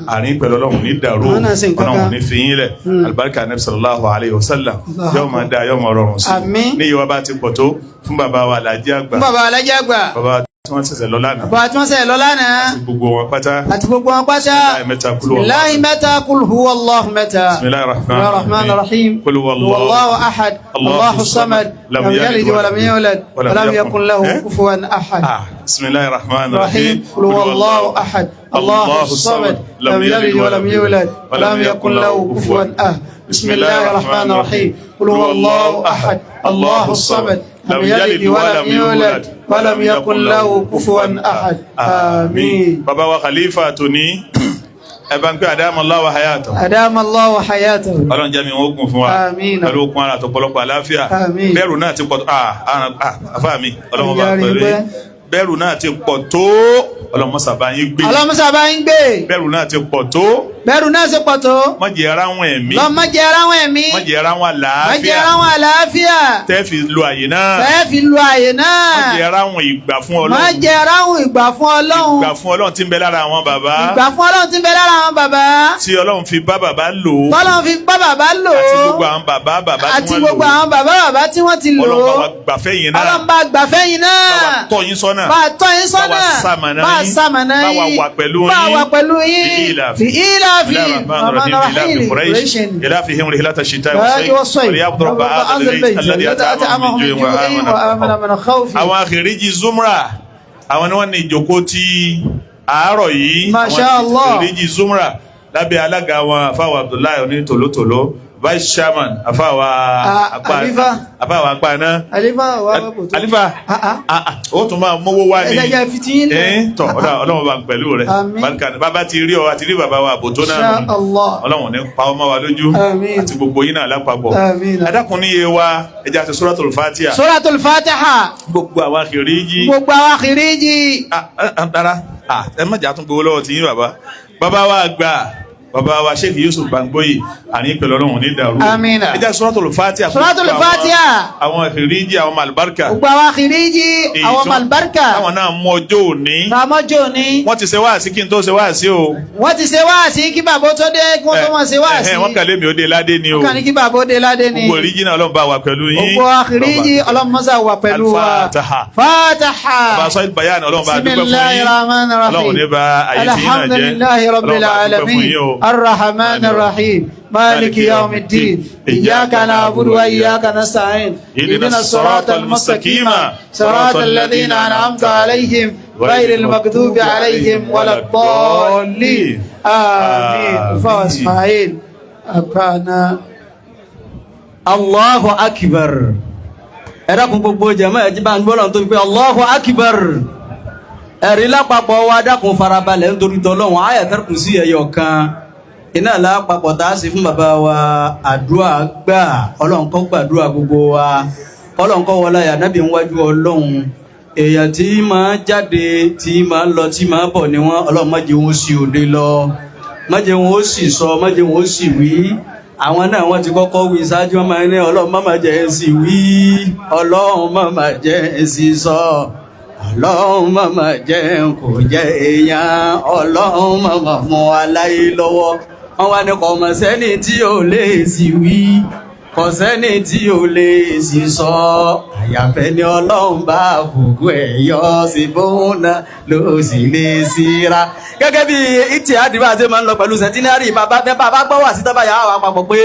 àárín pẹ̀lú, Ọlọ́run ní dàrú, Àwọn náà sì ń kankan. Ọlọ́run ní fi yín lẹ̀. Alibarika Nabi sallallahu alayhi wa sallam. Yóò máa da, yóò máa rọrùn sí i. Àmín. Ní ìwà bá ti pọ̀ tó fún bàbá wa alájà gbà, Fún bàbá alájà àgbà. bàbá tí wọ́n ṣẹ̀ṣẹ̀ lọ lánàá, Bàbá tí wọ́n ṣẹ̀ lọ lánàá. gbogbo wọn pátá. Àti gbogbo wọn pátá. Bismillahi mẹ́ta, kúlú wallahu. Bismillahi mẹ́ta, kul huwa Allahu mẹ́ta. Bismillahi rahman rahim. Kul huwa Allahu ahad. Allahu samad. Lam yalid wa lam yulad. Wa lam yakun lahu kufuwan ahad. Bismillahi rahman rahim. Kul huwa Allahu ahad. Allahu samad. Lam yalid wa lam yulad. Wa lam yakun lahu kufuwan ahad. Bismillahi rahman rahim. Kul huwa Allahu ahad. Allahu samad. Lam yalid wa lam yulad. Wa lam yakun lahu kufuwan ahad. Àmín. Bàbá wa Khalifa tòní, ẹ bá ń pè àdámọ̀ Allahu hayatahu. Adama Allahu hayatahu. Ọlọ́run jẹ́ mi wọ́n gùn fún wa. Àmín. Pẹ̀lú okun ara àtọ̀pọ̀lọpọ̀ àlàáfíà. Àmín. Bẹ́ẹ̀rù náà ti pọ̀ tó, àfáà mi, Ọlọ́run bá Ọjà rí pẹ̀lú pẹ́. yín. Bẹ́ẹ̀rù náà ti pọ̀ tó, Ọlọ́run mọ́sà bá yín gbé. Ọlọ́run sábà ń gbé. Bẹ́ẹ̀rù náà ti pọ̀ tó, Bẹ́ẹ̀rù náà ṣe pọ̀ tó. má jẹ́ ara wọn ẹ̀mí, Lọ́mọ jẹ́ ara wọn ẹ̀mí. má jẹ́ ara wọn Má jẹ́ àlàáfíà ara wọn àlàáfíà. tẹ́ fi lo àyè náà, Fẹ́ẹ́ fi lu àyè náà. má jẹ́ ara wọn ìgbà fún Má Ọlọ́run, jẹ́ ara wọn ìgbà fún Ọlọ́run. ìgbà fún Ọlọ́run tí ń bẹ lára àwọn bàbá, Ìgbà fún Ọlọ́run tí ń bẹ lára àwọn bàbá. tí Ọlọ́run fi bá bàbá lò ó, Tọ́lọ́run fi bá bàbá lò ó. àti gbogbo àwọn bàbá bàbá tí Àti wọ́n gbogbo lò ó, àwọn bàbá bàbá tí wọ́n ti lò Ọlọ́run ó. bá wa gbàfẹ́ yìí náà, Ọlọ́run bá gbàfẹ́ yìí náà. bá wa tọ́ yín sọ́nà. Bá a tọ́ yín sọ́nà. Bá wa ṣamọ̀nà Bá a yín. ṣamọ̀nà Bá wa yín. wà pẹ̀lú Bá a yín. wà pẹ̀lú yín. Bi Bi ilafi ilafi. Rahman Rahim ilafi Quraysh ilafihim rihlata shita'i was-sayf falyabudu rabba hadha al-bayt alladhi at'amahum min ju'in wa amanahum min khawf. Àwọn àkèrèjì Zumra, àwọn ni wọ́n ní ìjókòó tí àárọ̀ yìí. Masha Àwọn Allah. àkèrèjì Zumra lábẹ́ alága wọn, àfáwà Abdullahi oní tòlótòló, vice chairman àfáwà apá Alifa. àfáwà apá náà. Alifa wa wa bò tó. Alifa. Ah, ah. Ah, ah, ó tún máa mówó wá ní. Ẹlẹ́yà fi ti yín lẹ̀. Ẹ́n, tọ̀ ọ̀dà ọlọ́run bá ń pẹ̀lú rẹ̀. Àmín. Barika ni bàbá ti rí ọ àti rí bàbá wa àbò tó náà Insha nù. Allah. Ọlọ́run ní pa ọmọ wa lójú. Àmín. Àti gbogbo yín náà lápapọ̀. Àmín. Adákùn ní iye wa, ẹja àti Suratul Fatiha. Suratul Fatiha. Gbogbo àwọn àkèrèjì. Gbogbo àwọn àkìríjì. Ah, ah, ah, rárá. Ah, ẹ má jà tún gbowó lọ́wọ́ ti yín bàbá. Bàbá wa gbà, bàbá wa Sheikh Yusuf Bangboyi, àní pẹ̀lú ọlọ́run ní dàrú. Àmín. Ẹja Suratul Fatiha. Suratul Fatiha. Àwọn àkèrèjì, àwọn màlúbáríkà. Gbogbo àwọn àkìríjì, Èyí àwọn tó- màlúbáríkà. Táwọn náà mú ọjọ́ òní. Ràmọ́jò ni. Wọ́n ti ṣe wáàsí kí n tó ṣe wáàsí o. Wọ́n ti ṣe wáàsí kí bàbá ó tó dé, kí wọ́n tó wọ́n ṣe wáàsí. Ẹ̀hẹ́n, wọ́n kàlẹ́ mi ó dé ládé ni o. Wọ́n kàn ní kí bàbá ó dé ládé ni. Gbogbo òríjìnà ọlọ́run bá wà pẹ̀lú yín. Gbogbo àkìríjì ọlọ́mọsá wà pẹ̀lú wa. Al-Fatiha. Fatiha. Bàbá sọ ìbáyà ni ọlọ́run bá dúpẹ́ fún yín. Bismillahir Rahmanir Rahim. Ọlọ́run ní bá ayé tí yín náà jẹ́. Alhamdulillahi Rabbil Ọlọ́run bá dúpẹ́ fún Alamin. yín o. Arrahmanir Rahim. Maliki yawmiddin. Iyyaka na'budu wa iyyaka nasta'in. Ihdina siratal mustaqima. Siratal ladhina an'amta alayhim. Ghayril maghdubi alayhim waladdallin. Àmín. Fáwọn Ismail. Àbáná. Allahu akbar. Ẹ dákun, gbogbo jàmá, ẹ jí bá ń gbọ́dọ̀ tó fi pé Allahu akbar. Ẹ̀rí lápapọ̀ wa, dákun farabalẹ̀ nítorí tọ́lọ́hún. Ayatul Kursi ẹ̀yọ̀ kan iná lápapọ̀ tá a sì fún bàbá wa. Àdúrà gbà, ọlọ́run kó gbàdúrà gbogbo wa, ọlọ́run kó wọlé ànábì níwájú ọlọ́run. Èèyàn tí máa jáde, tí máa lọ, tí máa bọ̀ ni wọ́n. Ọlọ́run má jẹ́ wọn sí òde lọ, má jẹ́ wọn ó sì sọ, má jẹ́ wọn ó sì wí. Àwọn náà wọ́n ti kọ́kọ́ wí ṣáájú, wọn máa ní ọlọ́run má má jẹ́ sì wí, ọlọ́run má má jẹ́ sì sọ, ọlọ́run má má jẹ́ kò jẹ́ èèyàn, ọlọ́run má má mú aláyé lọ́wọ́. Wọ́n wá ní kò mọ̀ sẹ́ni tí ò lè sì wí, kò sẹ́ni tí ò lè sì sọ, àyàfẹ́ ni ọlọ́run bá fògùn ẹ̀ yọ sí bóun náà ló sì lè síra. Gẹ́gẹ́ bí ìtì àdìbò àti máa ń lọ pẹ̀lú centenary bàbá bàbá gbọ́ wà sí tọ́ba yàrá wa papọ̀ pé.